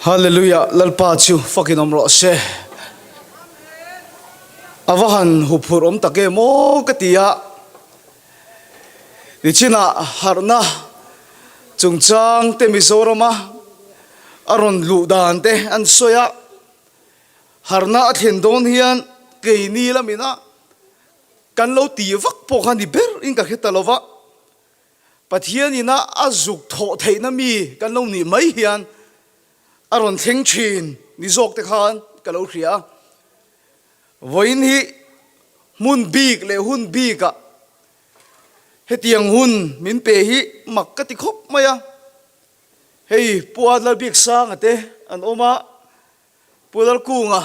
Hallelujah Lalpa chu fakin awm rawh se. A va han huphurh awm tak em aw ka ti a. Nichinah harhna chungchang te Mizorama a rawn luh dan te an sawi a. Harhna a thlen dawn hian keini lamina kan lo tih vak pawh kha ni ber in ka hre ta lo va. Pathian ina a zuk thawh theihna mi kan lo nih mai hian a rawn thleng thin ni zawk te khan ka lo hria a. Vawiin hi hmun bik leh hun bikah hetiang hun min pe hi mak ka ti khawp mai a. Hei Pu Adlalbiaksanga te an awm a, Pu Lalkunga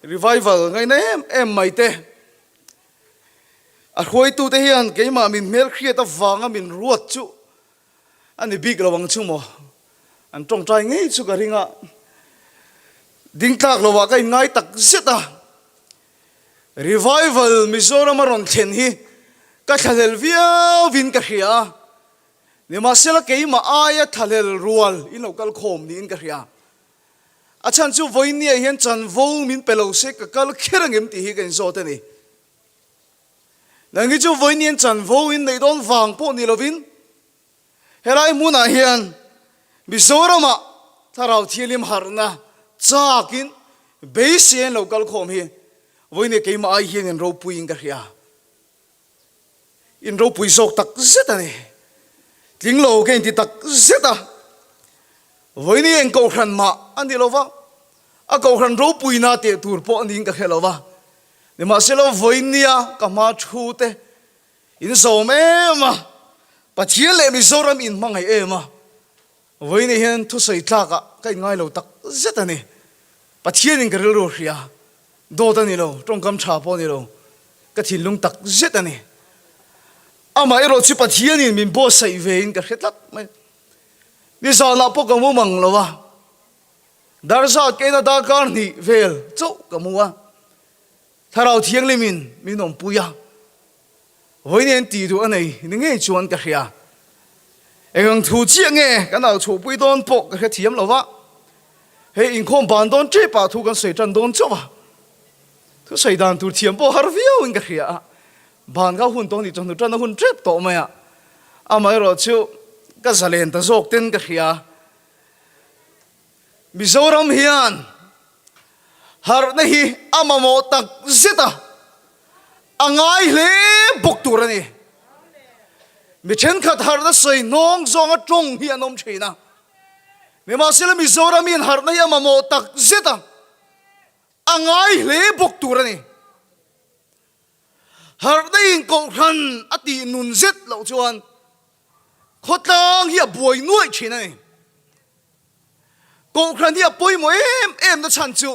revival ngaihna em em mai te. A hruaitute hian keimah min hmelhriat avanga min ruat chu a ni bik lo ang chu maw? An tawngtai ngei chu ka ring a, ding tlak lovah ka inngai tak zet a. Revival Mizoram a rawn thlen hi ka thlahlel viauvin ka hria a, nimahsela keimah aia thlahlel rual in lo kal khawm niin ka hria. A chhan chu vawinia hian chanvo min pe lo se ka kal kher angem tih hi ka inzawt a ni. Nangni chu vawinia chanvo in neih dawn vang pawh ni lovin helai hmunah hian Mizoramah Thlarau Thianghlim harhna chakin beisei an lo kal khawm hi vawinia keimah ai hian in ropuiin ka hria. In ropui zawk tak zet a ni. Tling lo ka inti tak zet a. Vawiin eng kohhran mah a ni lo va, a kohhran ropuina teh tur pawh a niin ka hre lo va. Nimahsela vawiin nia ka hma thu te in zawm em a, Pathian leh Mizoram in hmangaih em a, vawiin hian thusawi tlakah ka inngai lo tak zet a ni. Pathianin ka rilru a hria. Dawt a ni lo, tawngkam tha pawh a ni lo, ka thinlung tak zet a ni. Amah erawh chu Pathianin min buatsaih vein ka hre tlat mai. Nizanah pawh ka mu mang lo a, darzat keina darkar hnih vel chauh ka mu a, Thlarau Thianghlimin min awmpui a. Vawiin en tih duh a nei ni ngei chuan ka hria. Engang thu chiah nge kan au chhuahpui dawn pawh ka hrethiam lo va, hei inkhawm ban dawn tep ah thu kan sawi tan dawn chauh a, thu sawi dan tur thiam pawh har viau in ka hria a, ban kha hun tawh ni chawhnu tan a hun tep tawh mai a, amaherawh chu ka zalen ta zawk ten ka hria. Mizoram hian harhna hi a mamawh tak zet a, a ngai hle bawk tur a ni. Mi thenkhat harhna sawi hnawng zawnga tawng hi an awm thin a, nimahsela Mizoram hian harhna hi a mamawh tak zet a, a ngai hle bawk tur a ni. Harhna in kohhran a tih nun zet loh chuan Khawtlang hi a buai nuaih thin a ni. Kohhran hi a pawimawh em em na chhan chu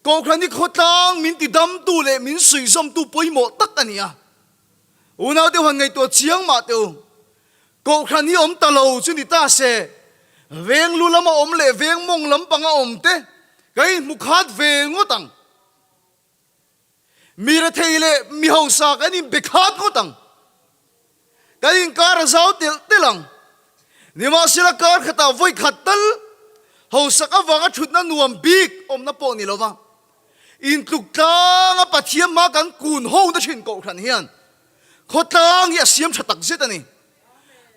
Kohhran hi khawtlang min tidamtu leh min suihzawmtu pawimawh tak a ni a. Unau deuh han ngaihtuah chiang mah teh u. Kohhran hi awm ta lo chu ni ta se, veng lu lama awm leh veng mawng lampanga awm te ka inhmu khat ve ngawt ang. Mi rethei leh mi hausa kan inbe khat ngawt ang. Kan inkar a zau telh telh ang. Nimahsela kar khatah vawi khat tal hausak avanga thutna nuam bik awmna pawh ni lova intluk tlanga Pathian hma kan kun ho na thin kohhran hian khawtlang hi a siam tha tak zet a ni.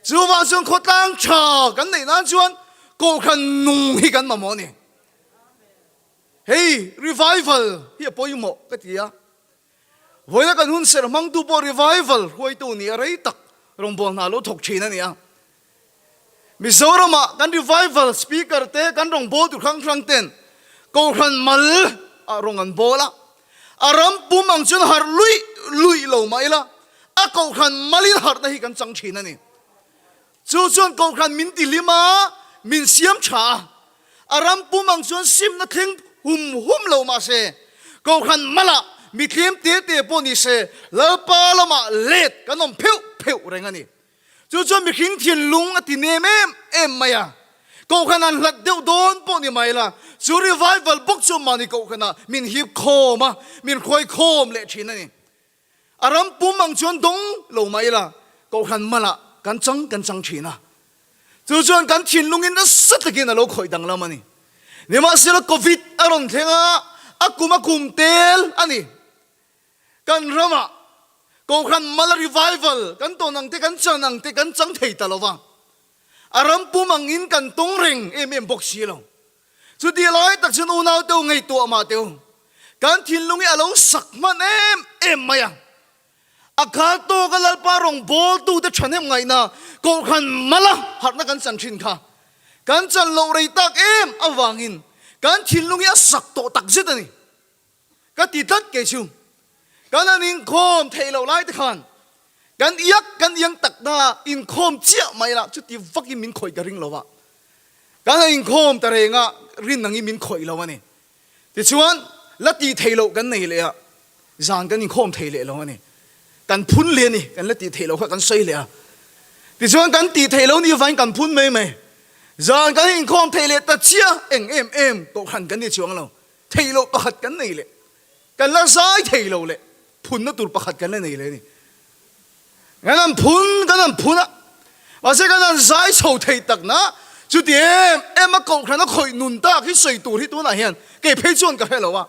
Chuvang chuan khawtlang tha kan neih nan chuan kohhran nung hi kan mamawh a ni. Hei revival hi a pawimawh ka ti a, vawiina kan hun serh hmangtu pawh revival hruaitu nih a rei tak rawngbâwl hna lo thawk thin a ni a. Mizoramah kan revival speaker te kan rawngbâwl tur hrang hrang ten Kohhran mal ah rawng an bâwl a, a ram pum ang chuan harh luih luih lo mah ila a Kohhran malin harhna hi kan chang thin a ni. Chu chuan Kohhran min ti hlim a, min siam tha a. A ram pum ang chuan simna thleng hum hum lo mah se, Kohhran malah mi tlem te te pawh ni se, Lalpa lamah let kan awm pheuh pheuh reng a ni. Chu chuan mihring thinlung a ti nem em em mai a. Kohhran an hlat deuh dawn pawh ni mai la, chu revival bawk chuan mahni Kohhranah min hip khawm a, min hruai khawm leh thin a ni. A ram pum ang chuan dawng lo mah ila, Kohhran malah kan chang kan chang thin a. Chu chuan kan thinlungin nasa takin a lo khawih danglam a ni. Nimahsela Covid a rawn thleng a, a kum a kum tel a ni. Kan ramah Kohhran mala revival kan tawn ang te, kan chan ang te kan chang thei ta lo va. A ram pum angin kan tawng reng em em bawk si lo. Chuti lai tak chuan unau teu ngaihtuah mah teu kan thinlung hi a lo sak hman em em mai a. A khal tawka Lalpa rawngbawltute thahnem ngaihna Kohhran mala harhna kan chan thin kha kan chan loh rei tak em avangin kan thinlung hi a sak tawh tak zet a ni. Ka ti tlat kei chu. Kan han inkhawm theih loh lai te khan kan iak kan iang tak na inkhawm chiah mai la chuti vakin min khawih ka ring lo a. Kan han inkhawm ta reng a rin angin min khawih lo a ni. Tichuan la tih theih loh kan nei leh a, zan kan inkhawm thei leh lo a ni. Kan phun leh a ni, kan la tih theih loh kha kan sawi leh a. Tichuan kan tih theih loh ni avangin kan phun mai mai. Zan kan inkhawm thei leh ta chiah eng em em kohhran kan ni chuang lo. Theih loh pakhat kan nei leh, kan la zai thei lo leh phunna tur pakhat kan la nei leh a ni. Kan han phun, kan han phun a, mahse kan han zai chho thei tak na, chuti em em a kohhran a khawih nun tak hi sawi tur hi tunah hian kei phei chuan ka hre lo a,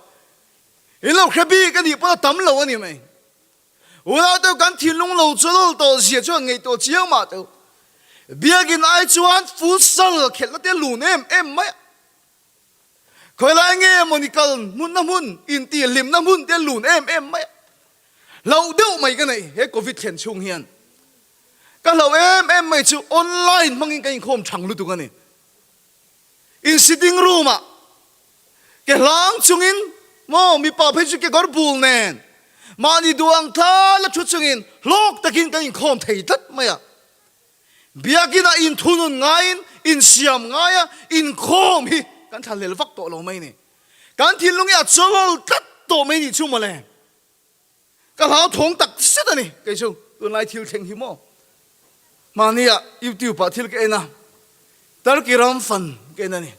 in lo hre bik a nih pawn a tam lo a ni mai. Unau teu kan thinlung lo chawlawl tawh zia chuan ngaihtuah chiang mah teu. Biakin ai chuan futsal khelhna te lun em em mai a. Khawilai nge mawni kal hmunna hmun, intih hlimna hmun te lun em em mai a. Hlauh deuh mai ka nei he Covid thlen chhung hian. Ka hlauh em em mai chu online hmangin ka inkhawm thang lutuk a ni. In sitting room ah ke hlang chungin maw mipa phei chu kekawr bul nen mahni duh ang thla la thu chungin hlawk takin kan inkhawm thei tlat mai a. Biakinah inthunun ngaiin, insiam ngaia inkhawm hi kan thlahlel vak tawh lo mai ni. Kan thinlung hi a chawl tlat tawh mai nih chu mawle. Ka hlauthawng tak zet a ni kei chu tunlai thil thleng hi maw. Mahnia YouTube ah thil ka en a, Turkey ram fan ka en a ni.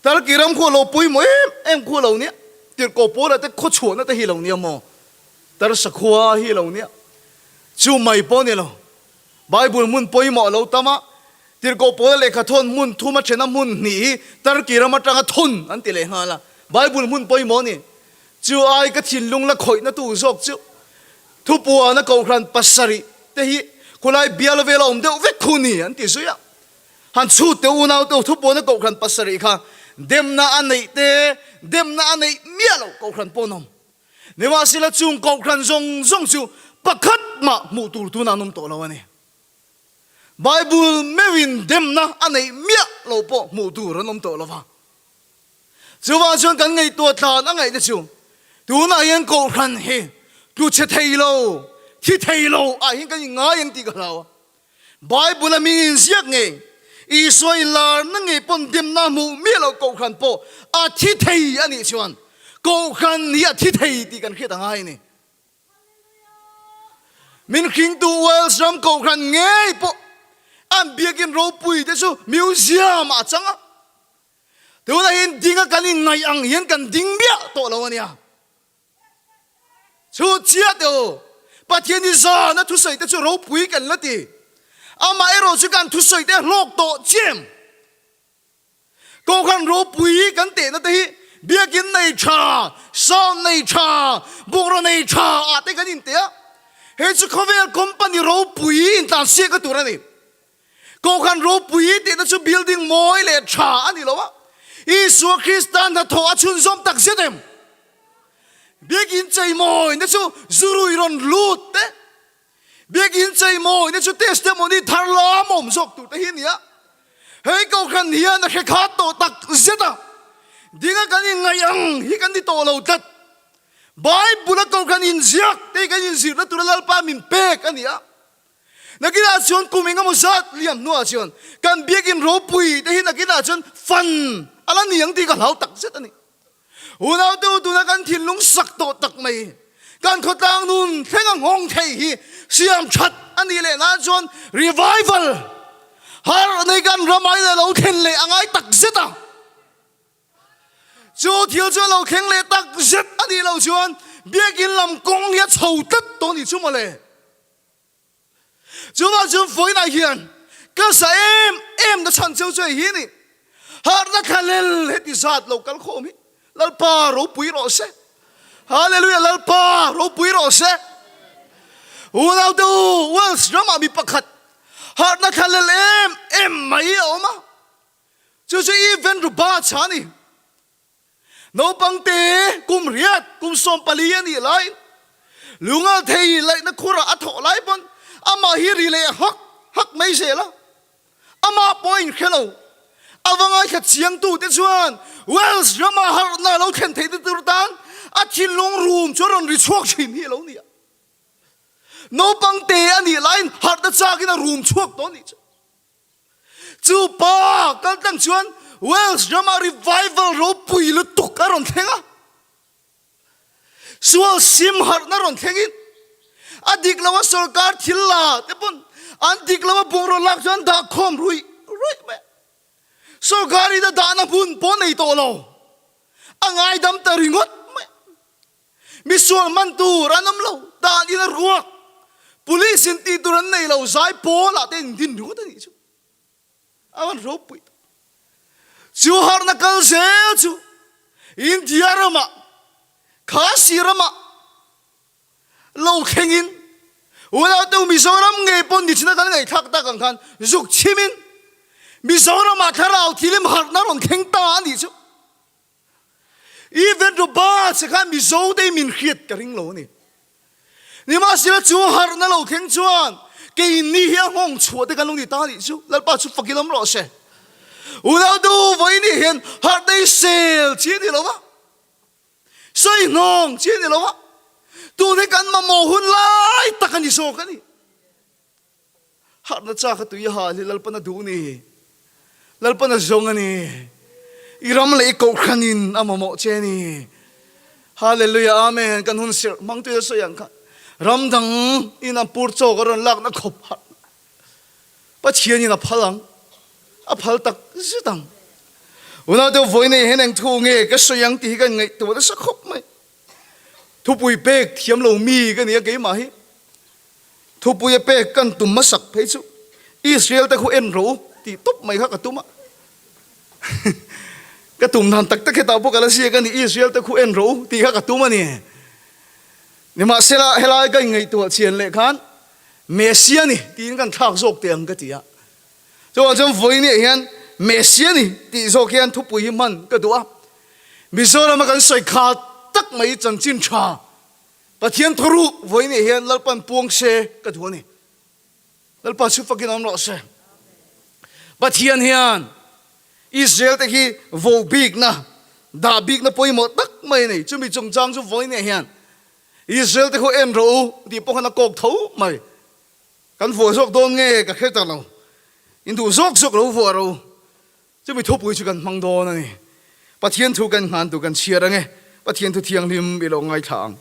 Turkey ram khu a lo pawimawh em em khu a lo nia, tirhkoh pawlah te khawchhuahna te hi a lo nia maw, Tarsa khua hi a lo nia. Chu mai pawh a ni lo. Bible hmun pawimawh a lo tam a, Tirhkoh Paula lehkha thawn hmun thum a thena hmun hnih hi Turkey ram atanga thawn an ti leh nghal a. Bible hmun pawimawh a ni. Chu ai ka thinlung la khawihna tu zawk chu Thupuana Kohhran pasarih te hi khulai bial vela awm deuh vek khu ni an ti zui a. Han chhut teh unau teh Thupuana Kohhran pasarih kha demna a neih te demna a neih miah loh Kohhran pawh an awm. Nimahsela chung kohhran zawng zawng chu pakhat mah hmuh tur tunah an awm tawh lo a ni. Bible meuhin demna a neih miah lo pawh hmuh tur an awm tawh lo va. Chuvang chuan kan ngaihtuah tlan a ngaihte chu tunah hian kohhran hi tlu chhe thei lo, thi thei lo ah hian kan inngai ang tih ka hlau a. Bible a ming inziak ngei, Isua inlarna ngei pawn demna hmuh miah loh kohhran pawh a thi thei a nih chuan kohhran hi a thi thei tih kan hriat a ngai a ni. Min hringtu Wales ram kohhran ngei pawh an biakin ropui te chu museum ah a chang a. Tunah hian dinga kan inngaih ang hian kan ding miah tawh lo a nia. Chu chiah teh u, Pathian i zana thusawi te chu ropui kan la ti. Amah erawh chu kan thusawi te hlawk tawh chiam. Kohhran ropui kan tehna te hi biakin nei tha, sound nei tha, bungraw nei tha ah te kan inteh a. Hei chu khawvel company ropui intlansiak a tur a ni. Kohhran ropui tihna chu building mawi leh tha a ni lo a, Isua Krista hnathawh a chhunzawm tak zet em? Biakin cheimawina chu zurui rawn lut te, biakin cheimawina chu testimony thar lam awm zawk tur te hi a ni a. Hei kohhran hian a hre khat tawh tak zet a, dinga kan inngaih ang hi kan ni tawh lo tlat. Bible-a kohhran inziak te hi kan inzirna tura Lalpa min pek a ni a. Nakinah chuan kum engemaw zat liam hnuah chuan kan biakin ropui te hi nakinah chuan fan a la ni ang tih ka hlau tak zet a ni. Unau te u tuna kan thinlung sak tawh tak mai kan khawtlang nun thleng a nghawng thei hi siam that a nih leh nan chuan revival harh nei kan ramai leh lo thlen leh a ngai tak zet a. Chu thil chu a lo thleng leh tak zet a nih loh chuan biakin lam kawng hi a chho tlat tawh a nih chu mawle. Chuvang chuan vawiinah hian ka sa em em na chhan cheu chu hei hi a ni. Harhna thlalel heti zat lo kal khawm hi Lalpa ropui rawh se. Hallelujah Lalpa ropui rawh se. Unau te u Wales ramah mi pakhat harhna thlalel em em mai a awm a. Chu chu Evan Roberts a ni. Naupang te kum riat, kum 14 a nih laiin lungal thei laihna khurah a thawh lai pawn amah hi ri leh hak hak mai zel a. Amah pawh a inhre lo. A va ngaithla chiangtute chuan Wales rama harhna a lo thlen theih te tur tan a thinlung rum chu a rawn ri chhuak thin hi a lo ni a. Naupang te a nih laiin harhna chakin a rum chhuak tawh a nih chu. Chu pa kal tlang chuan Wales rama revival ropui lutuk a rawn thleng a. Sual sim harhna rawn thlengin a dik lo a sorkar thil la te pawn an dik lo a bungraw lak chu an dah khawm ruih ruih mai a. Sorkar in a dahna hmun pawh nei tawh lo. A ngaidam ta ringawt mai a. Misual man tur an awm lo, dan in a ruak. Police in tih tur an nei lo, zai pawl ah te in din ringawt a nih chu. A van ropui tak. Chu harhna kal zel chu India ramah, Khasi ramah lo thlengin unaute Mizoram ngei pawh nichina kan ngaihthlak tak ang khan zuk chhimin Mizoramah thlarau thilim harhna rawn thleng ta a nih chu. Even Robert che khan Mizo te min hriat ka ring lo a ni. Nimahsela chu harhna lo thleng chuan keini hi a nghawng chhuah te kan lo ni ta nih chu Lalpa chu fakin awm rawh se. Unau du vawiin hian harhna hi sel chi a ni lo va, sawi hnawng chi a ni lo va, tun hi kan mamawh hun lai tak a ni zawk a ni. Harhna chak a tui a hal hi Lalpan a duh ni. Lalpan a zawng a ni. I ram leh i kohhranin a mamawh che a ni. Hallelujah Amen kan hun serh hmang tui a sawi ang kha ram dang in an pur chawk a rawn lakna khawp harhna Pathian in a phal ang a phal tak zet ang. Unau deuh vawi nei hian eng thu nge ka sawi ang tih hi ka ngaihtuah nasa khawp mai. Thupui pek thiam lo mi ka ni a keimah hi. Thupui a pek kan tum hmasak phei chu Israel te khu en rawh u tih tawp mai kha ka tum a. Ka tum dan tak tak hetah pawh ka la ziak a ni, Israel te khu en rawh u tih kha ka tum a ni. Nimahsela helai ka inngaihtuah chian leh khan Messia ni tiin kan thlak zawk teh ang ka ti a. Chuvang chuan vawiin ah hian Messia ni tih zawk hian thupui hi hman ka duh a. Mizorama kan sawi kha tak mai chanchin tha Pathian thawruh vawiin ah hian Lalpan puang se ka duh a ni. Lalpa chu fakin awm rawh se. Pathian hian Israel te hi vo bikna, dah bikna pawimawh tak mai a nei. Chumi chungchang chu vawiin ah hian Israel te khu en rawh u tih pawh khan a kawk tho mai. Kan vuah zawk dawn nge ka hre ta lo. In duh zawk zawk lo vuah rawh u. Chumi thupui chu kan hmang dawn a ni. Pathian thu kan ngan tur kan chhiar ang e. Pathian thu thianghlim i lo ngaithla ang.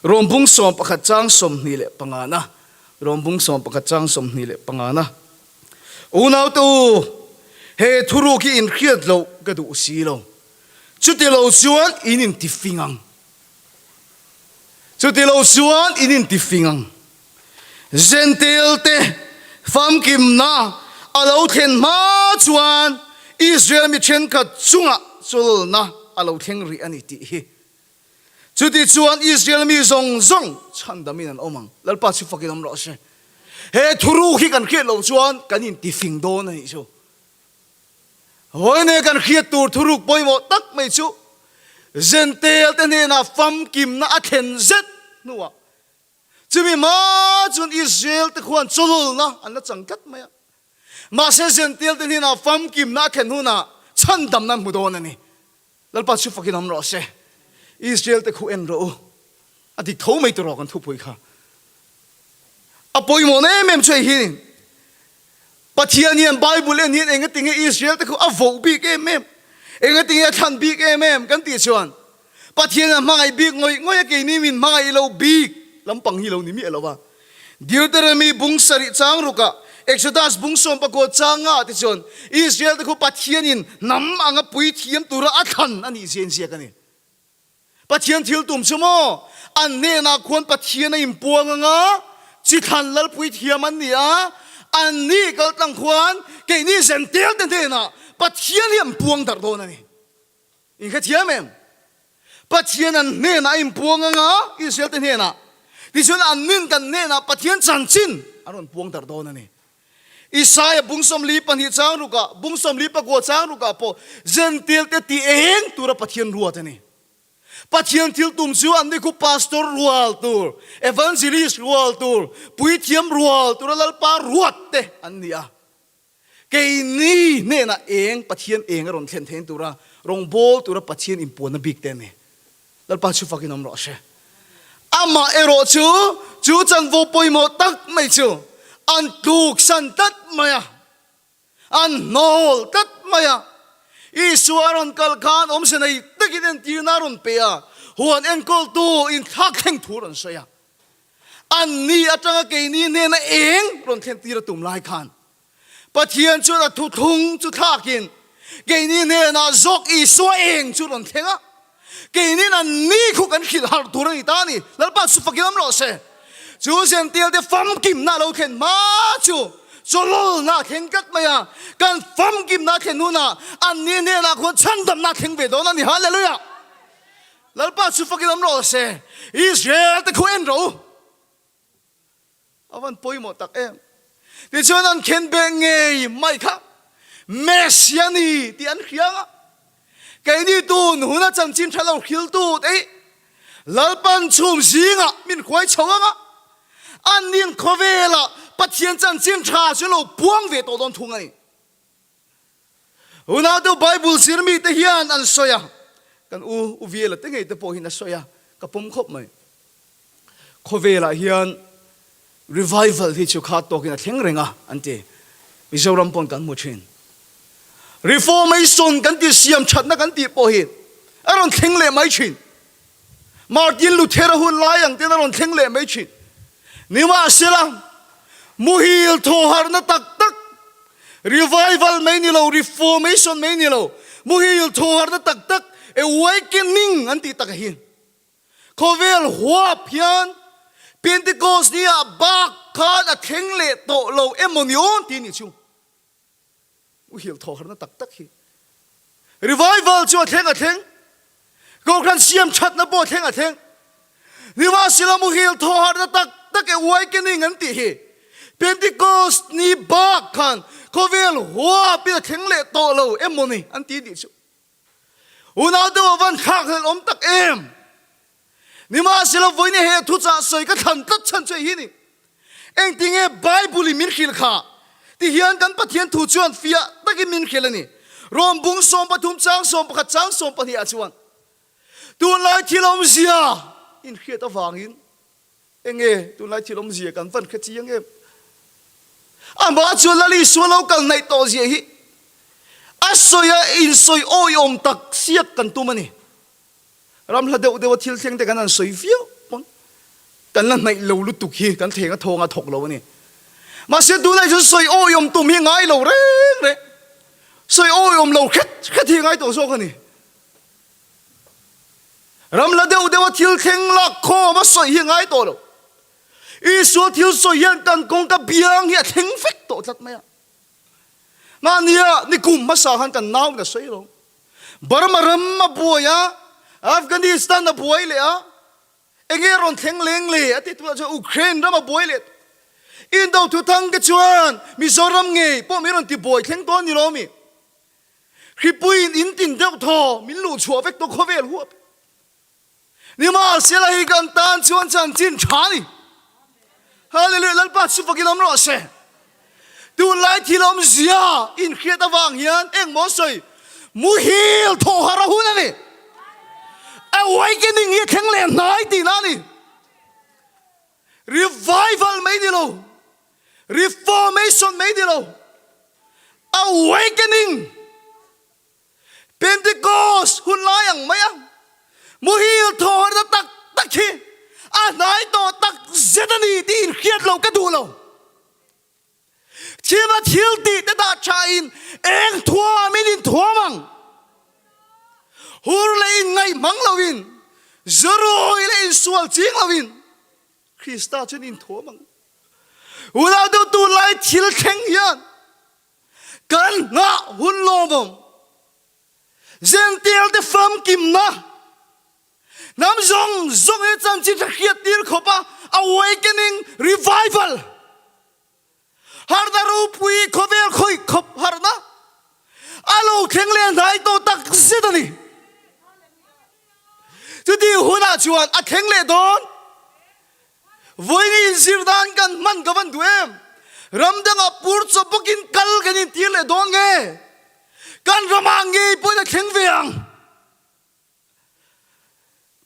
Rom bung 11 chang 25 na. Rom bung 11 chang 25 na. Unaute u, he thuruk hi inhriat loh ka duh si lo. Chuti lo chuan in intifing ang. Chuti lo chuan in intifing ang. Jentail te famkimna a lo thlen hma chuan Israel mi thenkhat chungah chawlna a lo thleng rih a ni tih hi. Chuti chuan Israel mi zawng zawng chhandamin an awm ang. Lalpa chu fakin awm rawh se. He thuruk hi kan hriat loh chuan kan intifing dawn a nih chu. Vawiin kan hriat tur thuruk pawimawh tak mai chu Jentail te hnenah famkimna a thlen zet hnuah Chumi hma chuan Israel te khuan chawlawlna an la chang tlat mai a. Mahse Jentail te hnenah famkimna a thlen hunah chhandamna an hmu dawn a ni. Lalpa chu fakin awm rawh se. Israel te khu en rawh u. A dik tho mai tawh kan thupui kha. A pawimawhna em em chu hei hi ni. Pathian hian Bible en hian engatinge Israel te khu a voh bik em em, engatinge a thlan bik em em kan tih chuan Pathian a hmangaih bik ngawih ngawih a keini min hmangaih lo bik lampang hi lo ni miah lo a. Deuteronomy bung sarih chang rukah Exodus bung 19 chang nga ah te chuan Israel te khu Pathianin hnam anga puithiam tura a thlan a nih zia inziak a ni. Pathian thil tum chu maw? An hnenah khuan Pathian a inpuang ang a, chi thlan lalpui thiam an ni a, Anni kal tlang khuan keini Zentail te hnenah Pathian hi an puang darh dawn a ni. In hrethiam em? Pathian an hnenah a inpuang anga Israel te hnenah. Tichuan annin kan hnenah Pathian chanchin an rawn puang darh dawn a ni. Isaia bung 42 chang rukah, bung 49 chang rukah pawh Zentail te ti eng tura Pathian ruat a ni. Pathian thil tum chu an ni khu pastor rual tur, evangelist rual tur, puithiam rual tura Lalpa ruat te an ni a. Keini hnenah eng Pathian eng a rawn thlen thein tura rawngbâwl tura Pathian inpuanna bik te a ni. Lalpa chu fakin awm rawh se. Amah erawh chu chu chanvo pawimawh tak mai chu an tluksan tlat mai a. An hnawl tlat mai a. Isua a rawn kal khan awmze nei takin entirna a rawn pe a, huan enkawltu inthlak thleng thu a rawn sawi a. Anni atanga keini hnena eng rawn thlentir a tum lai khan Pathian chuan a thuthlung chu thlakin keini hnenah zawk Isua eng chu rawn thleng a. Keinin anni khu kan hrilh harh tur a ni ta a ni. Lalpa chu fakin awm rawh se. Chu Zential te famkimna a lo thlen hma chu chawlawlna a thleng tlat mai a. Kan famkimna a thlen hunah anni hnenah khuan chhandamna a thleng ve dawn a ni. Hallelujah! Lalpa chu fakin awm rawh se. Israel te khu en rawh u. A van pawimawh tak em! Tichuan an khen beh ngei mai kha Messia ni tih an hria ang a. Keini tun huna chanchin tha lo hriltu te hi Lalpan chhum zingah min hruai chho ang a, annin khawvelah Pathian chanchin tha chu lo puang ve tawh dawn thung a ni. Unau Bible zir mite hian an sawi a, kan u U Viela te ngei te pawh hian a sawi a, ka pawm khawp mai. Khawvelah hian revival hi chu kha tawkin a thleng reng a an ti. Mizoram pawn kan hmu thin. Reformation kan tih siam thatna kan tih pawh hi a rawn thleng leh mai thin. Martin Luther-a hun lai ang ten a rawn thleng leh mai thin. Nimahsela, muhil thawharna tak tak, revival mai ni lo, reformation mai ni lo, muhil thawharna tak tak, awakening an tih tak hi khawvel huap hian Pentecost ni ah bak khan a thleng leh tawh lo emaw ni awn ti nih chu. Muhil thawharna tak tak hi revival chu a thleng a thleng, kohhran siam thatna pawh a thleng a thleng. Nimahsela muhil thawharna tak tak awakening an tih hi Pentecost ni bak khan khawvel huapin a thleng leh tawh lo emaw ni an ti tih chu unau deuh a van thlakhlelh awm tak em. Nimahsela vawiin he thuchah sawi ka thlan tlat chhan chu hei hi ni. Engtinge Bible in min hrilh kha? Ti hian kan Pathian thu chuan fiah takin min hrilh a ni. Rom bung 13 chang 11 chang 12 ah chuan tunlai thil awmzia inhriat avangin enge tunlai thil awmzia kan van hre chiang em? Amah chuan Lal Isua lo kal hnaih tawh zia hi a sawi a insawi awiawm tak siak kan tum a ni. Ram hla deuh deuha thil thleng te kan han sawi viau pawn kan la hnaih lo lutuk hi kan thleng a thawng a thawk lo a ni. Mahse tunah chuan sawi awiawm tum hi ngai lo reng reng, sawi awiawm lo hret hret hi ngai tawh zawk a ni. Ram hla deuh deuha thil thleng lak khawm a sawi hi ngai tawh lo. Isua thil sawi hian kan kawngka biang hi a thleng vek tawh tlat mai a. Mahnia nikum hmasa khan kan nau in a sawi lo. Burma ram a buai a, Afghanistan a buai leh a, enge a rawn thleng leng le a ti tunah chuan Ukraine ram a buai leh. Indo thuthang te chuan Mizoram ngei pawh min rawn ti buai thleng dawn ni lo mi. Hripuiin in tin deuh thaw min luh chhuah vek tawh khawvel huap. Nimahsela hi kan tan chuan chanchin tha a ni. Hallelujah, Lalpa chu fakin awm rawh se. Tunlai thil awmzia inhriat avang hian engmaw sawi muhil thawh harh a hun a ni. Awakening hi a thleng leh hnai tihna a ni. Revival mai ni lo, reformation mai ni lo, awakening. Pentecost hun lai ang mai a, muhil thawhna tak tak hi a hnai tawh tak zet a ni tih inhriat loh ka duh lo. Thilna thil tih te dah tha in eng thuam in inthuam ang? Hur leh inngaih hmang lo in, zurawi leh insual ching lo in Krista chuan inthuam ang. Unau deuh tunlai thil thleng hian kan nghah hun lawmawm Zential te famkimna hnam zawng zawng hi chanchin tha hriat tir khawp a awakening revival harhna ropui khawvel khawih khawp harhna a lo thleng leh hnai tawh tak zet a ni. Chuti hunah chuan a thleng leh dawn. Vawiin inzir dan kan hman ka van duh em? Ram dangah pur chawp bawkin kal kan intir leh dawn nge? Kan ramah ngei pawhin a thleng ve ang.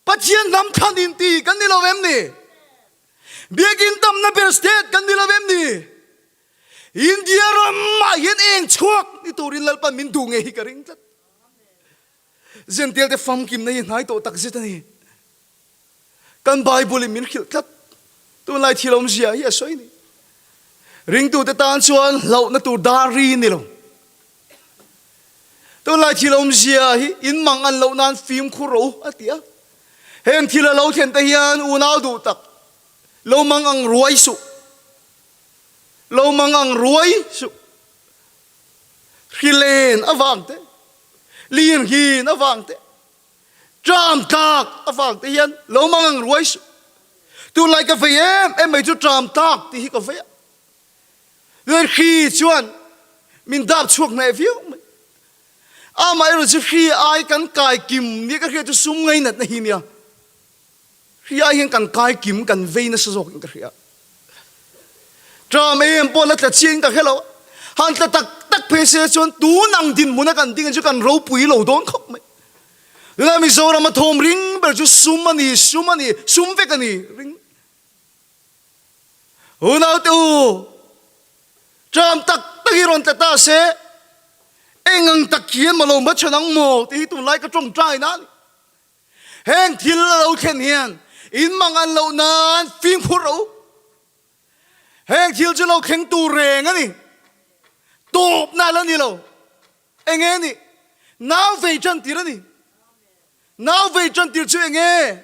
Pathian hnam thlan inti kan ni lo em ni? Biakin tamna ber state kan ni lo em ni? India ramah hian eng chhuak ni turin Lalpan min duh ngei hi ka ring tlat. Zential te famkimna hi hnai tawh takzet a ni. Kan Bible in min hrilh tlat. Tunlai thil awmzia hi a sawi ni. Ringtute tan chuan hlauhna tur dar ri ni lo. Tunlai thil awmzia hi in mang an loh nan fimkhur rawh u a ti a. Heng thil a lo thlen te hian unau duh tak lo mang ang ruai suh. Lo mang ang ruai suh. Hrilen avang te, lirnghin avang te, Tram tlak avang te hian lo mang ang ruai suh. Tunlai ka vei em em mai chu tram tlak tih hi ka vei a. Chuan hri chuan min dap chhuak hneh viau mai. Amaherawh chu hri ai kan kai kim nia ka hriat chu sum ngainatna hi nia. Hri ai hian kan kai kim kan vei nasa zawkin ka hria. Tram em pawh la tla chiang ka hre lo. Han tla tak tak phei se chuan tun ang dinhmuna kan ding chu kan ropui lo dawn khawp mai. Tunah Mizoram a thawm ring ber chu sum a ni, sum a ni, sum vek a ni ring. Unaute u, tram tak tak hi rawn tla ta se, eng ang tak hian maw lo hmachhawn ang maw tih hi tunlai ka tawngtai na a ni. Heng thil a lo thlen hian in mang an loh nan fimkhur rawh u. Heng thil chu lo thleng tur reng a ni. Tawpna la ni lo. Enge ni? Nau vei tan tir a ni. Nau vei tan tir chu enge?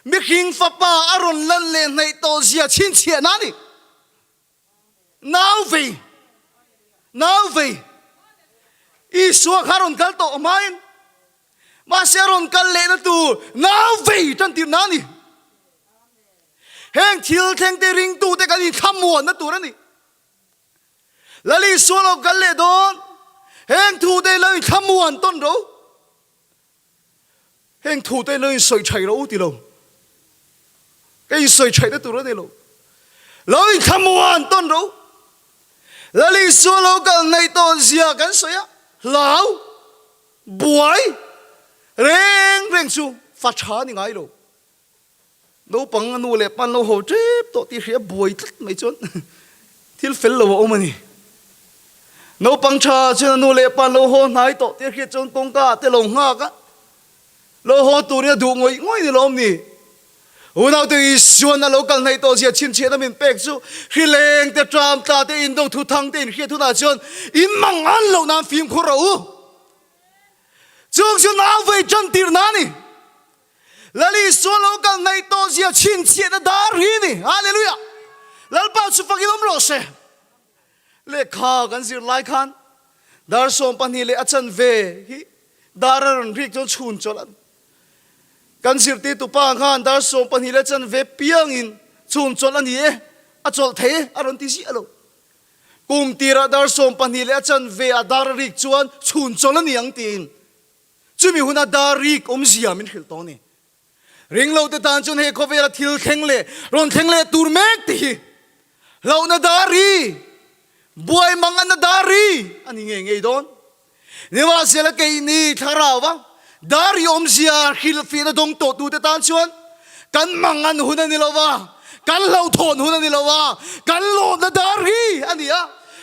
Mihring fapa a rawn lan leh hnaih tawh zia chhinchhiahna a ni. Nau vei, nau vei, Isua kha rawn kal tawh hmain, mahse a rawn kal lehna tur nau vei tan tirhna a ni. Heng thil thlengte ringtute kan inthlamuanna tur a ni. Lal Isua lo kal leh dawn, heng thute lo inthlamuan tawn ro. Heng thu te lo insawi thaih rawh u ti lo. Ka insawi thaihna tur a ni lo. Lo inthlamuan tawn rawh u. Lal Isua lo kal hnaih tawn zia kan sawi a, hlau, buai, reng reng chu fa tha a ni ngai lo. Naupang a nu leh pa an lo haw tep tawh tih hria buai tlat mai chuan thil fel lo a awm a ni. Naupang tha chuan a nu leh pa an lo haw hnai tawh tih a hriat chuan kawngka ah te lo nghak a, lo haw turin a duh ngawih ngawih ni lawm ni. Unaute Isuan a lo kal hnaih tawh zia chhinchhiahna min pek chu hrileng te, tram tla te, indo thuthang te inhriat hunah chuan in mang an loh nan fimkhur rawh u. Chung chu nau vei tan tirhna a ni. Lal Isua lo kal hnaih tawh zia chhinchhiahna dar hi a ni. Hallelujah! Lalpa chu fakin awm rawh se. Lehkha kan zir lai khan dar 12 leh a chanve hi dar a rawn rik chuan chhun chawlh a ni. Kan zirtirtu pa khan dar 12 leh a chanve piangin chhun chawlh a ni e, a chawlh thei e a rawn ti ziah lo. Kum tirah dar 12 leh a chanve ah dar a rik chuan chhun chawlh a ni ang tiin Chumi huna dar rik awmzia min hrilh tawh a ni. Ringlote tan chuan he khawvela thil thleng leh rawn thleng leh tur mek te hi hlauhna dar ri, buai manganna dar ri a ni ngei ngei dawn. Nimahsela keini thlarauva dar ri awmzia hrilhfiahna dawng tawh tute tan chuan kan mangan hun a ni lo va, kan hlauhthawn hun a ni lo va, kan lawmna dar ri a ni a,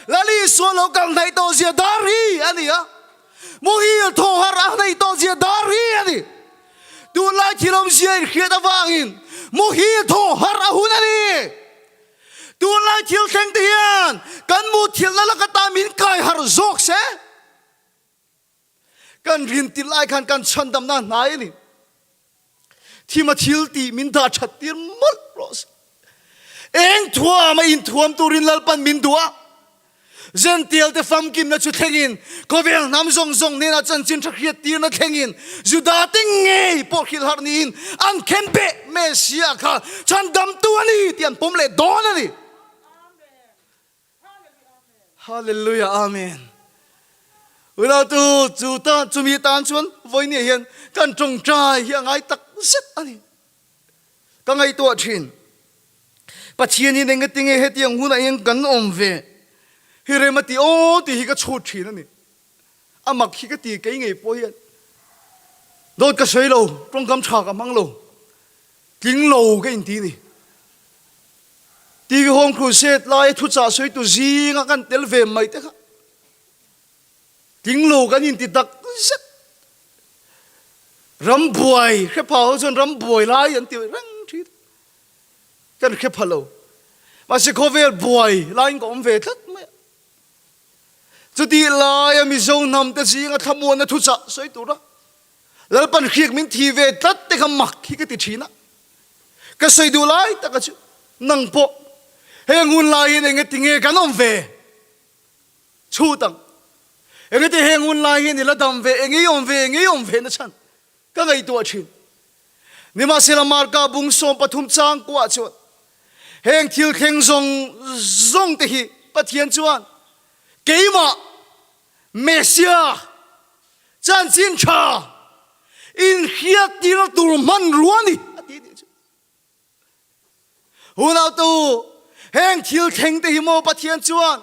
Lal Isua lo kal hnaih tawh zia dar ri a ni a. Muhil thaw harh a hnaih tawh zia dar ri a ni. Tunlai thil awmzia inhriat avangin muhil thaw harh a hun a ni. Tunlai thil thleng te hian kan muthilhna laka ta min kai harh zawk se. Kan rin tirh lai khan kan chhandamna hnai a ni. Thima thil tih min dah that tir mawlh rawh se. Eng thuama inthuam turin Lalpan min duh a, Zentialte famkimna chu thlengin, khawvel hnam zawng zawng hnenah chanchin tha hriattirna thlengin, Judate ngei pawh hrilh harh niin an khen beh Messiah kha chhandamtu a ni tih an pawm leh dawn a ni. Hallelujah Amen. Unautu chu tan chumi tan chuan vawinia hian kan tawngtai hi a ngai tak zet a ni. Ka ngaihtuah thin. Pathianin engatinge hetiang hunah hian kan awm ve hi rem a ti aw tih hi ka chhut thin a ni. A mak hi ka ti kei ngei pawh hian dawt ka sawi lo, tawngkam tha ka hmang lo, tling lo ka inti ni. TV Home Crusade laia thuchah sawitu zinga kan tel ve mai te kha tling lo kan inti tak zet. Ram buai hre pha ho chuan ram buai lai an ti reng thin. Kan hre pha lo. Mahse khawvel buai laiin ka awm ve tlat mai a. Chutih laia Mizo hnam te zinga thlamuanna thuchah sawi tura Lalpan hriak min thi ve tlat te kha mak hi ka ti thin a. Ka sawi duh lai taka chu nang pawh heng hun lai hian engatinge kan awm ve? Chhut ang. Engati heng hun lai hian i la dam ve, eng i awm ve, eng i awm ve na chhan ka ngaihtuah thin. Nimahsela Marka bung 13 chang kuah chuan heng thil thleng zawng zawng te hi Pathian chuan keimah Messiah chanchin tha inhriattirna tur hmanrua a ni a ti tih chu. Unautu, heng thil thleng te hi maw Pathian chuan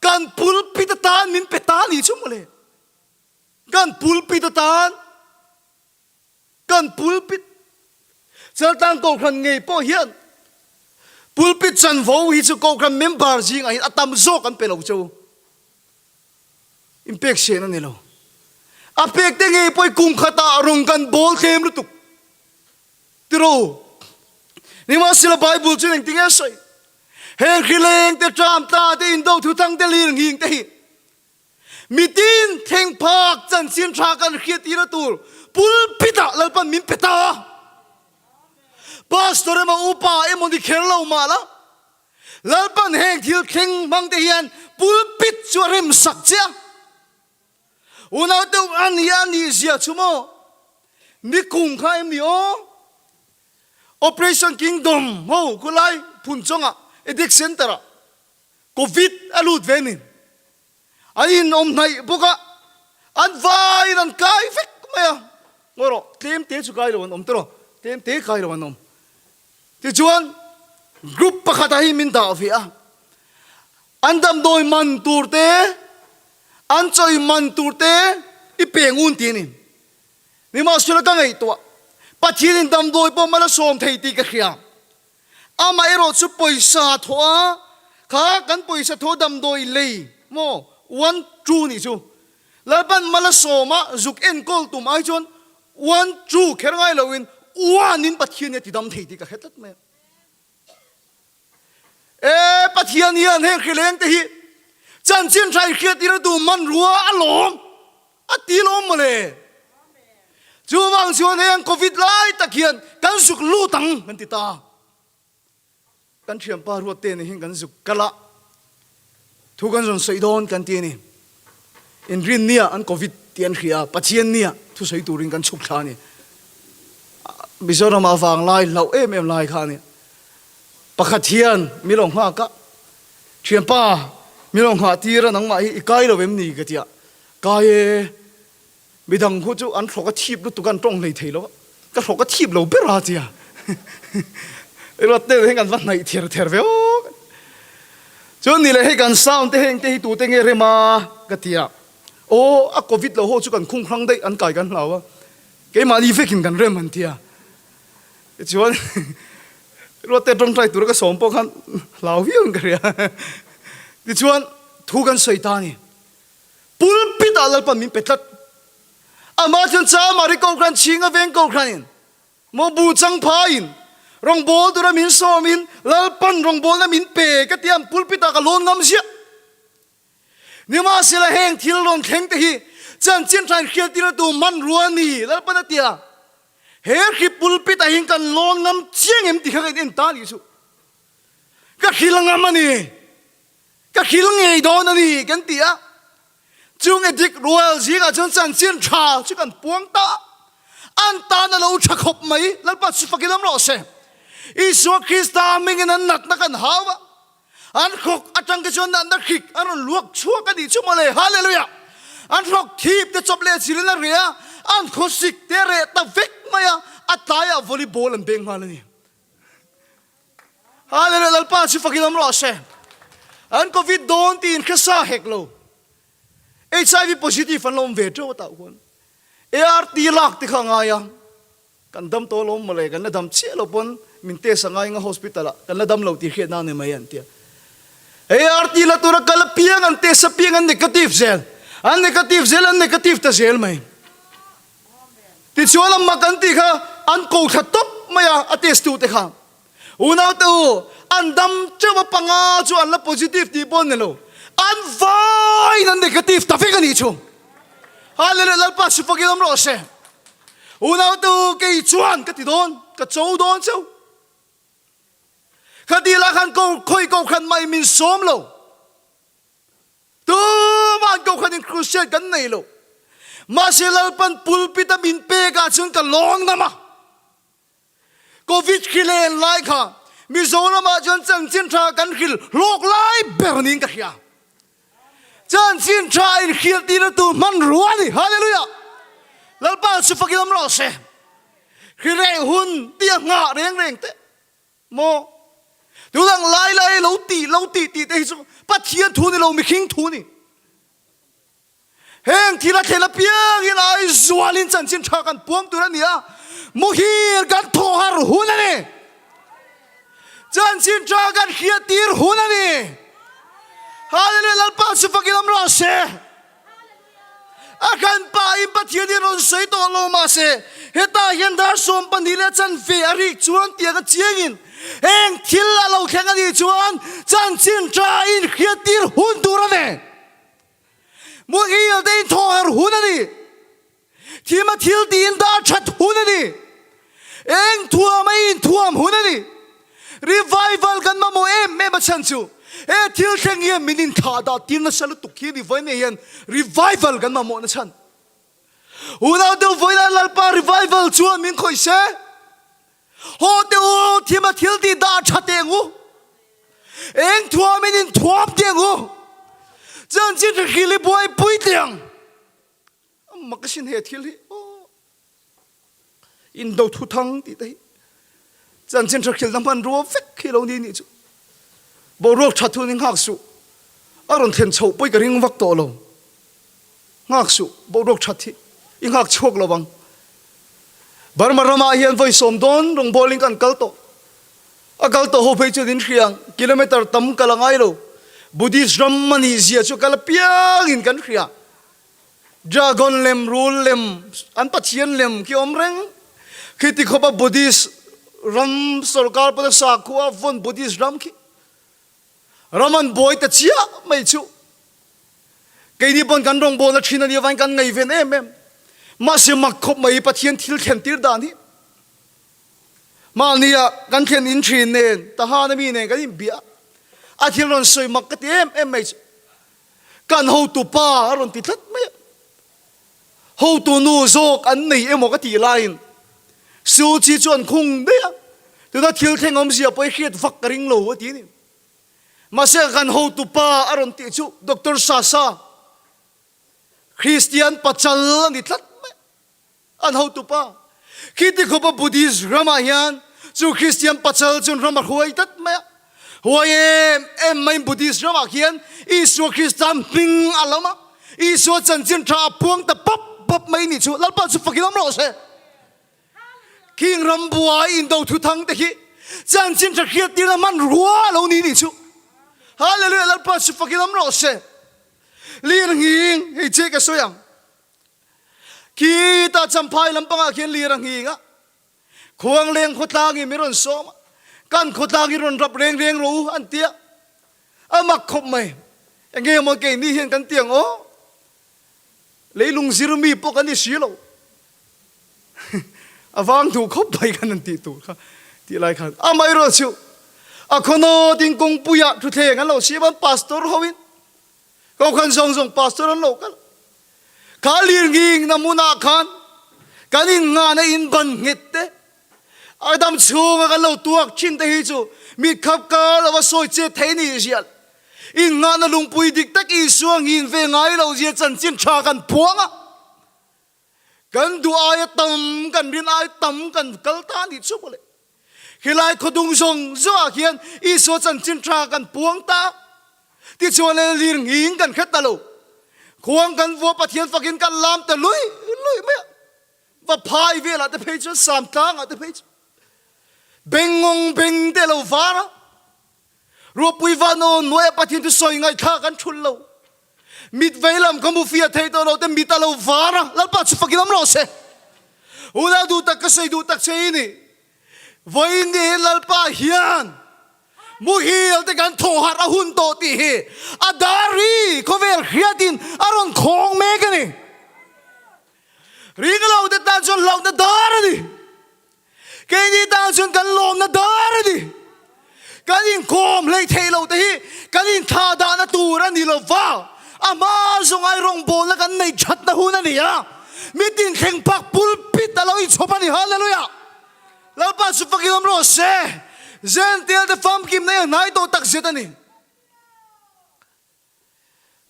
kan pulpit atan min pe ta ni chu mawle. Kan pulpit atan, kan pulpit Chaltlang Kohhran ngei pawh hian pulpit chanvo hi chu Kohhran member zingah hian a tam zawk an pe lo cheu. Inpek sen a ni lo. A pek te ngei pawh hi kum khatah rawng kan bawl tlem lutuk. Tiro. Nimahsela Bible chuan engtin nge a sawi? Heng hrileng te, tram tla te, indo thuthang te, lir nghing te hi mitin thleng phak chanchin tha kan hriat tirna tur pulpit ah Lalpan min pe ta a. Pastor emaw upa emaw ni kher lo mah la, Lalpan heng thil thleng hmang te hian pulpit chu a rem sak che a. Unau deuh a ni a nih zia chu maw? Nikum kha em ni aw? Operation Kingdom ho khulai Phunchawngah Addict Center ah Covid a lut ve nin. An in awm hnaih bawk a, an vaiin an kai vek mai a. Ngawi rawh, tlem te chu kai lo an awm tawh, tlem te kai lo an awm. Tichuan group pakhat ah hi min dah ve a, an damdawi man tur te, an chawi man tur te i pe ngun ti a ni. Nimahsela ka ngaihtuah, Pathianin damdawi pawh mal a sawm thei tih ka hria. Amaherawh chu pawisa thawh a, kha kan pawisa thawh damdawi lei maw one two nih chu Lalpan mal a sawm a, zuk enkawl tum ai chuan one two kher ngai loin one in Pathian hi a ti dam thei tih ka hre tlat mai a. E Pathian hian heng hrileng te hi chanchin tha i hriattir a duh hmanrua a lawm a ti lawm mawle. Chuvang chuan heng Covid lai tak hian kan zuk lut ang kan ti ta. Kan thianpa ruat te nen hian kan zuk kal a, thu kan rawn sawi dawn kan ti a ni. Inrin nia an Covid tih an hria a, Pathian nia thu sawi turin kan chhuk thla a ni. Mizoram ah vanglai hlauh em em lai kha a ni. Pakhat hian min lo nghak a, Thianpa, min lo nghah tir a, nangmah hi i kai lo em ni? ka ti a, Kai e, Midang khu chu an hrawk a thip lutuk a, an tawng hlei thei lo a, ka hrawk a thip lo ber a tia. Ruat te heng an va hnaih ther ther ve aw. Chuan ni leh hei kan sound te heng te hi tute nge rem a ka ti a, aw a covid lo ho chu kan khung hrang daih an kai kan hlau a, keimahni vekin kan rem an ti a. Tichuan Ruat te tawngtai tura ka sawm pawh khan hlau viau in ka hria. Tichuan thu kan sawi ta a ni. Pulpit ah Lalpan min pe tlat. Amah chuan Chamari Kohhran chhinga veng Kohhranin maw bu chang phaiin rawngbâwl tura min sawmin Lalpan rawngbâwlna min pe ka ti a, pulpit ah ka lawn ngam ziah. Nimahsela heng thil rawn thleng te hi chanchin tha inhriattirna tu hmanrua a ni Lalpan a ti a, he hri pulpit ah hian kan lawn ngam chiang em ti kha ka in en ta a nih chu. Ka hril ngam a ni. Ka hril ngei dawn a ni kan ti a. Chung edik rual zingah chuan chanchin tha chu kan puang ta a. An tan a lo tha khawp mai. Lalpa chu fakin awm rawh se. Isua Krista hmingin an natna kan hau a. An hrawk atang te chuan natna hrik an rawn luak chhuak a nih chu mawle. Hallelujah! An hrawk thip te chawp leh chilin a reh a, an khawsik te a reh ta vek mai a, a tlaiah volleyball an beng nghal a ni. Hallelujah! Lalpa chu fakin awm rawh se. An covid dawn tiin hresa hek lo. HIV positive an lo awm ve teuh a tah khuan. ART lak te kha a ngai a. Kan dam tawh alawm mawle, kan la dam chiah lo pawn min test a ngai nga hospital ah kan la dam lo tih hriat na ni mai an tia. ART la tura kal apiang an test apiang an negative zel, an negative zel an negative ta zel mai. Tichuan a mak an tih kha an ko thla tawp mai a, a test tu te kha. Unaute u, an dam teuh a panga chu an la positive tih pawh ni lo, an vaiin an negative ta vek a nih chu. Hallelujah, Lalpa sufakin awm rawh se. Unaute u, kei chuan ka ti dawn, ka cho dawn cheu. Khati lah khan ko khawi ko khan mai min sawm lo. Tuman ko khan in crusade kan nei lo. Mahse Lalpan pulpit a min pek ah chuan ka lawn ngam a. Covid hri len lai kha Mizoram ah chuan chanchin tha kan hril hlawk lai ber niin ka hria. Chanchin tha in hrilh tirna tur hmanrua a ni. Hallelujah! Lalpa chu fakin awm rawh se. Hri reh hun tih a nghah reng reng teh maw? Tunang lai lai lo tih lo tih tih te hi chu Pathian thu ni lo mihring thu ni. Heng thil a thlen apiangin Aizualin chanchin tha kan puang tur a ni a, muhil kan thawh har hun a ni. Chanchin tha kan hriat tir hun a ni. Hallelujah Lalpa chu fakin awm rawh se. A kan pa in Pathian hi rawn sawi tawh lo mahse hetah hian dar 12 leh chanve a rik chuan tiang a chiangin heng thil a lo thleng a nih chuan chanchin tha in hriat tir hun tur a ni. Muhil te in thaw har hun a ni. Thima thil ti in dar that hun a ni. Eng thuam a in thuam hun a ni. Revival kan mamawh em em a chhan chu he thil thleng hian min in thlah dah tir nasa lutuk hi a ni vawiin hian revival kan mamawh na chhan. Unau deuh vawiin Lalpa revival chuan min khawih se. Haw teh u, thima thil tih dah tha teh ang u. Eng thuamin in thuam teh ang u. Chanchin hre hril i buaipui teh ang. A mak asin he thil hi. Aw. Indo thu thang tih te hi. Chanchin hre hril na hmanrua vek hi lo ni nih chu. Boruak tha thu ni nghak suh. A rawn thlen chhoh pawi ka ring vak tawh lo. Nghak suh, boruak that hi i nghak chhuak lo ang. Burma ramah hian vawi sawm dawn rawngbawlin kan kal tawh. A kal tawh ho phei chuan in hria ang, kilometer tam kal a ngai lo. Buddhist ram a nih zia chu kal apiangin kan hria. Dragon lem, rul lem, an pathian lem khi awm reng. Khiti khawpa Buddhist ram sorkar pawh sakhua vawn Buddhist ram khi. Ram an buai ta chiah mai chu. Keini pawn kan rawngbawlna thin a nih avangin kan ngaihven em em. Mahse mak khawp mai Pathian thil thlen tir dan hi. Mahnia kan thlen in thin nen, Tahana mi nen kan inbiah a, a thil rawn sawi mak ka ti em em mai chu. Kan hotu pa a rawn ti tlat mai a. Hotu nu zawk an nei emaw ka tih laiin Su Chi chu an khung daih a, tuna thil thleng awmzia pawh i hriat vak ka ring lo a ti a ni. Mahse kan hotu pa a rawn tih chu Doctor Sasa, Kristian pachal a ni tlat mai a, an hotu pa. Khiti khawpa Buddhist ramah hian chu Kristian pachal chuan ram a hruai tlat mai a. Huai em em maiin Buddhist ramah khian Isua Krista hming a lam a, Isua chanchin tha a puang ta pawp pawp mai nih chu Lalpa chu fakin awm rawh se. Khing ram buai indo thuthang te khi chanchin tha hriat tirna hmanrua a lo ni nih chu. Hallelujah Lalpa chu fakin awm rawh se. Lir nghing hei che ka sawi ang. Khita Champhai lampangah khian lir a nghing a. Khuangleng khawtlangin min rawn sawm a, kan khawtlangin rawn rap reng reng rawh u an ti a. A mak khawp mai. Enge maw keini hian kan ti ang aw? Leilung zir mi pawh kan ni si lo. A vang duh khawp mai khan an tih tur kha tih lai khan amaherawh chu. A khawnaw ding kawngpuiah thutthleng an lo siam a, pastor hoin Kohhran zawng zawng pastor an lo kal. Kha lirnghing na hmunah khan kan innghahna in ban nghet te, a dam chhunga kan lo tuak thin te hi chu mit khap kar lova sawi chet thei ni zial. Innghahna lungpui dik tak Isua nghin ve ngai lo zia chanchin tha kan puang a. Kan duh aia tam, kan rin aia tam kan kal ta nih chu mawle. Khilai khawdung zawng zawngah khian Isua chanchin tha kan puang ta. Tichuan le lir nghing kan hre ta lo. Khuang kan vua Pathian fakin kan lam ta lui lui mai a. Va phai velah te phei chuan Samtlangah te phei chu bengngawng beng te lo var a. Ruahpui van aw nuaia Pathian chu sawi ngaihthlak an thul lo. Mit vei lam ka mu fiah thei tawh lo te mit a lo var a, Lalpa chu fakin awm rawh se. Unau duh tak ka sawi duh tak che i ni. Vawiin ni hi Lalpa hian muhil te kan thawh harh a hun tawh tih hi a dari khawvel hriatin a rawn khawng mek a ni. Ring lo te tan chuan hlauhna dar a ni. Keini tan chuan kan lawmna dar a ni. Kan inkawm hlei theih loh te hi kan inthlah dahna tur a ni lo va, a hma zawngai rawngbawlna kan neih thatna hun a ni a, mitin thleng phak pulpit a lo inchhawp a ni. Hallelujah! Lalpa chu fakin awm rawh se. Zential te famkimna hi a hnai tawh takzet a ni.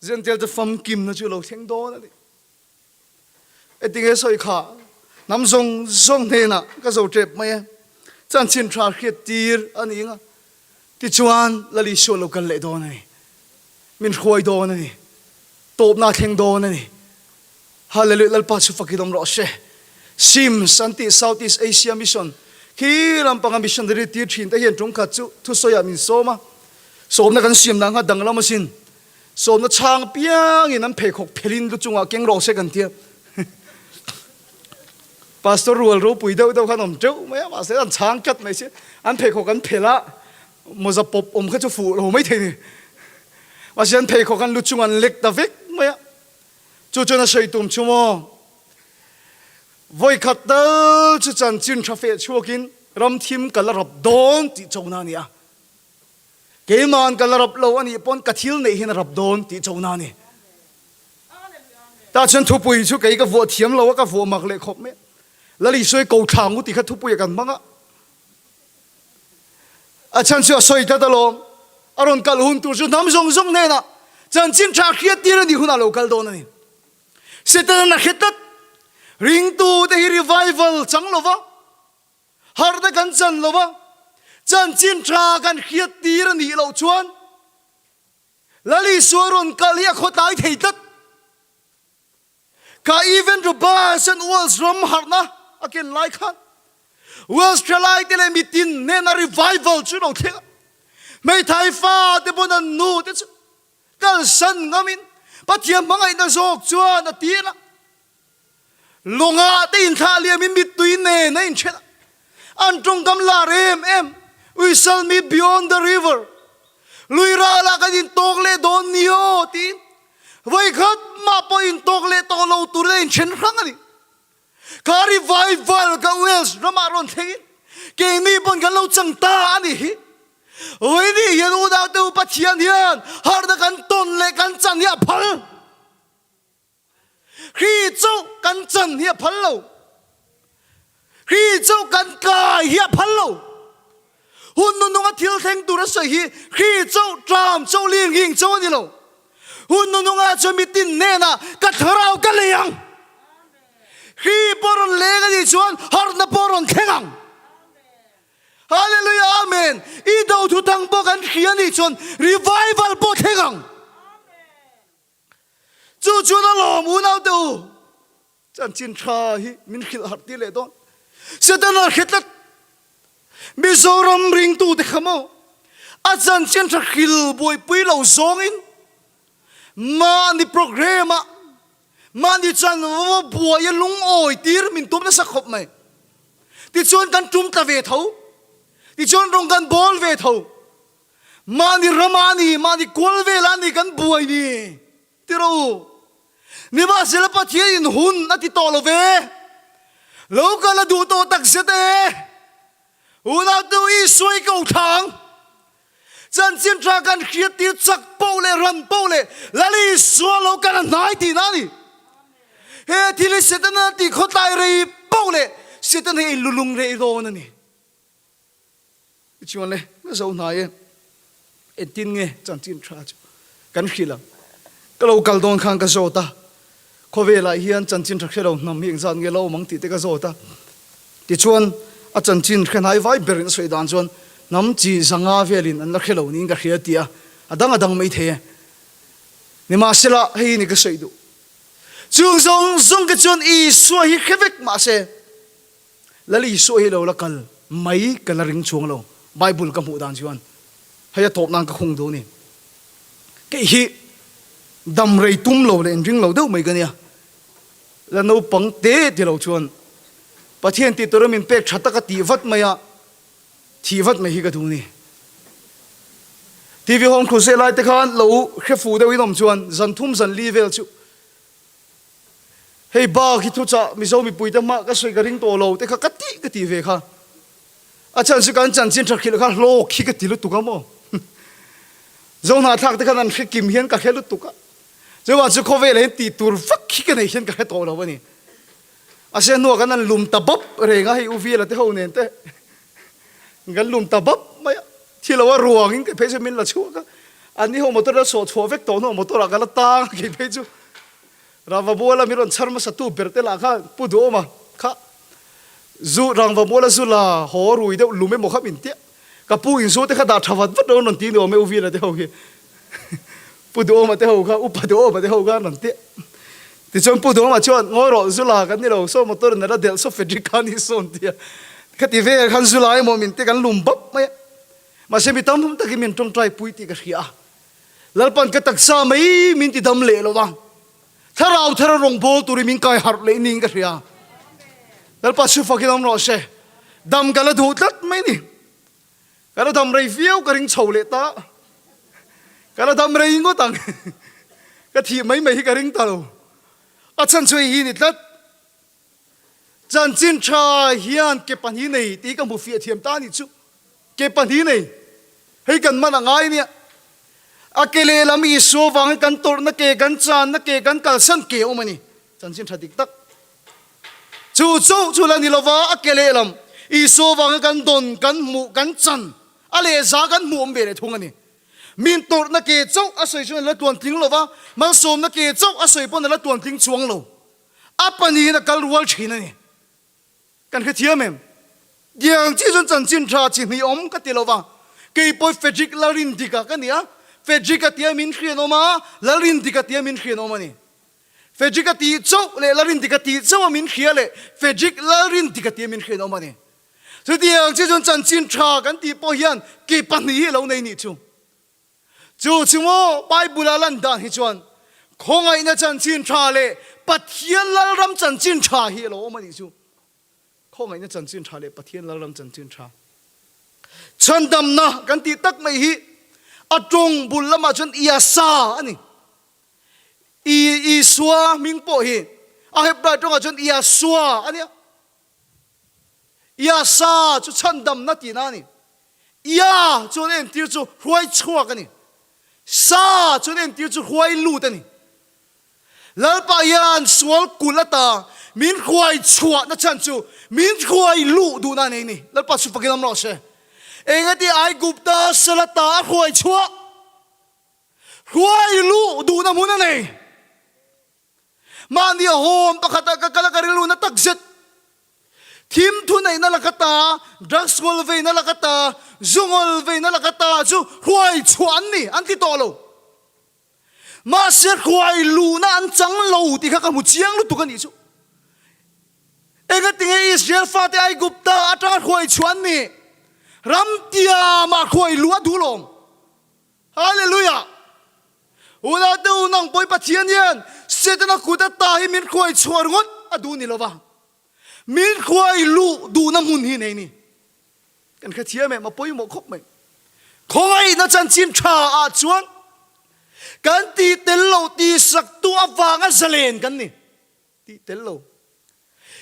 Zential te famkimna chu a lo thleng dawn a ni. Engtinge sawi kha hnam zawng zawng hnenah ka zo tep mai e. Chanchin tha hriat tir a ni ang a, tichuan Lal Isua lo kal leh dawn a ni. Min hruai dawn a ni. Tawpna a thleng dawn a ni. Hallelujah Lalpa chu fakin awm rawh se. SIMS an tih South East Asia Mission khi lampanga missionary tir thin te hian tum khat chu thusawiah min sawm a, sawmna kan siam dan kha danglam asin. Sawmna chhang piangin an pheikhawk phelin lu chungah keng rawh se kan tia. Pastor rual ropui deuh deuh khan awm teuh mai a, mahse an chhang tlat mai si. An pheikhawk an phelh a, mawza pawp awm kha chu fuh lo mai thei ni. Mahse an pheikhawk an lu chungah an lek ta vek mai a. Chu chuan a sawi tum chu maw? Vawi khat tal chu chanchin tha feh chhuakin ram thim ka la rap dawn tih chona a ni a. Keima'n ka la rap lo a nih pawn ka thil neih hian a rap dawn tih chona a ni. Tah chuan thupui chu kei ka vuah thiam lo a, ka vuah mak leh khawp mai a. Lal Isua i ko thlang u tih kha thupuiah kan hmang a. A chhan chu a sawi tlat alawm. A rawn kal hun tur chu hnam zawng zawng hnenah chanchin tha hriat tir a nih hunah lo kal dawn a ni. Setanan a hre tlat. Ringtute hi revival chang lo va, harhna kan chan lo va, chanchin tha kan hriat tir a nih loh chuan Lal Isua rawn kal hi a khawtlai thei tlat. Ka event Robas and Wales ram harhna a ken lai khan Wales thalaite leh mitin hnena revival chu lo thleng a. Hmeithai fate pawn an nu te chu kalsan ngamin Pathian hmangaihna zawk chuan a tir a. Lawngah te inthlah liamin mittui nen a inthen a. An tawngkam lar em em, We shall meet beyond the river, Lui ralah kan intawk leh dawn ni aw tiin vawikhat mah pawh intawk leh tawh lo turin a inthen hrang a ni. Kha revival ka Wales ramah rawn thlengin keini pawn kan lo chang ta a nih hi. Vawiini hian unaute u Pathian hian harhna kan tawn leh kan chan hi a phal. Hri chauh kan chan hi a phal lo. Hri chauh kan kai hi a phal lo. Hun nununga thil thleng tur a sawi hi hri chauh, tlam chauh, lirnghing chauh a ni lo. Hun nununga chuan mitin hnenah ka thlarau ka lei ang. Hri pawh rawn leng a nih chuan harhna pawh rawn thleng ang. Hallelujah Amen. I do thuthang pawh kan hria a nih chuan revival pawh thleng ang. Chu chuan a lawm unaute u, chanchin tha hi min hrilh harh tir leh dawn. Setana hre tlat Mizoram ringtute kha maw a chanchin tha hril buaipui lo zawngin mahni program ah mahni chanvo buai a lungawi tir min tum nasa khawp mai. Tichuan kan tum tla ve tho, tichuan rawng kan bawl ve tho. Mahni rama a ni, mahni kual vela a ni kan buai ni ti rawh u. Nimahsela Pathian in hun a ti tawh lo ve. Lo kal a duh tawh tak zet e. Unau tu Isua i ko thlang. Chanchin tha kan hriattir chak poh leh ran poh leh Lal Isua lo kan a hnai tihna a ni. He thil hi Setana tih khawtlai rei poh leh Setana hi a lulung rei dawn a ni. Tichuan le, ka zo hnai e, engtin nge chanchin tha chu kan hrilh ang? Ka lo kal dawn khan ka zawt a, khawvelah hian chanchin tha hre lo hnam hi engzat nge lo awm ang tih te ka zawt a. Tichuan a chanchin hre hnai vai berin a sawi dan chuan hnam chi zanga velin an la hre lo niin ka hria tih a, a dang a dang mai thei e. Nimahsela, hei hi ni ka sawi duh. Chung zawng zawng te chuan Isua hi hre vek mahse, Lal Isua hi lo la kal mai ka la ring chuang lo, Bible ka hmuh dan chuan hei a tawp nan ka khung duh a ni. Kei hi dam rei tum lo leh inring lo deuh mai ka nia. La naupang te ti lo chuan Pathian tih tura min pek tha taka tih vat mai a, thih vat mai hi ka duh a ni. TV Home Crusade lai te khan lo hre fuh deuh in awm chuan zan thum zan li vel chu Hei bak hi thuchah Mizo mipuite hmah ka sawi ka ring tawh lo te kha ka tih ka tih ve kha. A chhan chu kan chanchin tha hrilh kha hlawk hi ka ti lutuk a maw. Zo hnahthlak te khan an hre kim hian ka hre lutuk a. Chuvang chu khawvel ah hian tih tur vak hi ka nei hian ka hre tawh lo a ni. A sia hnuah kan han lum ta bawp reng a hei U Vela te ho nen te kan lum ta bawp mai a. Thi lo a ruang in kei phei chu min la chhuak a. An ni ho motor la sawh chhuah vek tawh hnuah motor ah ka la tang a kei phei chu. Rangva muala min rawn chhar hmasa tu ber te lah kha Pu Duhawma kha zu Rangva muala zu la haw rui deuh lum emaw kha min tia ka pu in zu te kha dah tha vat vat lo an rawn ti ni awm e U Vila te ho hi Pu Duhawma te ho kha Upa Duhawma te ho kha an rawn tia tichuan Pu Duhawma chuan ngawi rawh zu la kan ni lo saw motor in a la delh saw Frederick kha ni sawn tia khati vel khan zu la emaw min tia kan lum bawp mai a mahse mi tam takin min tawngtai pui tih ka hria a. Lalpan ka taksa mai min ti dam leh lo va, thlarau thar a rawngbâwl turin min kai harh leh niin ka hria. Lalpa chu fakin awm rawh se. Dam ka la duh tlat mai ni. Ka la dam rei viau ka ring chho leh ta. Ka la dam rei ngawt ang. Ka thih mai mai hi ka ring ta lo. A chhan chu hei hi ni tlat. Chanchin tha hian ke pahnih nei tih ka hmu fiah thiam ta anih chu. Ke pahnih nei. Hei kan man a ngai nia. A ke lehlam Isua vangin kan tawrhna ke, kan channa ke, kan kalsan ke a awm a ni. Chanchin tha dik tak. Chu chauh chu la ni lova, a ke lehlam Isua vangin kan dawn, kan hmuh, kan chan, a lehza kan hmuh awm ve leh thung a ni. Min tawrhna ke chauh a sawi chuan a la tuan tling lova, malsawmna ke chauh a sawi pawn a la tuan tling chuang lo. A pahnihin a kal rual thin a ni. Kan hrethiam em? Tiang chi chuan chanchin tha chi hnih awm ka ti lo va, kei pawh Frederick Lalrindika ka ni a, Frederick-a tia min hrian awm a, Lalrindika tia min hrian awm a ni. Frederick-a tih chauh leh Lalrindika tih chauh a min hria leh Frederick Lalrindika tia min hrian awm a ni. Chutiang chi chuan chanchin tha kan tih pawh hian ke pahnih hi a lo nei nih chu. Chu chu maw Bible-a lan dan hi chuan khawngaihna chanchin tha leh Pathian Lalram chanchin tha hi a lo awm a nih chu. Khawngaihna chanchin tha leh Pathian Lalram chanchin tha. Chhandamna kan tih tak mai hi a tawng bul lamah chuan Iasa a ni. I Isua hming pawh hi a Hebrai tawngah chuan Iasua a nia. Iasa chu chhandamna tihna a ni. Ia chuan entir chu hruai chhuak a ni. Sa chuan entir chu hruai lut a ni. Lalpa hian sual kulh ata min hruai chhuahna chhan chu min hruai luh duhna a nei a ni. Lalpa chu fakin awm rawh se. Engati Aigupta sal ata a hruai chhuah? Hruai luh duhna hmun a nei. Mahni a hawm pakhatah ka kal a, ka rilru na tak zet. Thim thu neihna laka ta, drugs ngawl veina laka ta, zu ngawl veina laka ta chu hruai chhuah an ni, an ti tawh lo. Mahse hruai luhna an chang lo tih kha ka hmu chiang lutuk a nih chu. Engatinge Israel fate Aigupta atanga hruai chhuah an nih? Ram tiamah hruai luh a duh lawm. Hallelujah! Unau te u, nang pawhin Pathian hian Setana kut ata hi min hruai chhuah ringawt a duh ni lova, min hruai luh duhna hmun hi nei ni. Kan hrethiam em? A pawimawh khawp mai. Khawngaihna chanchin tha ah chuan kan tih tel lo tih saktu avanga zalen kan ni. Tih tel lo.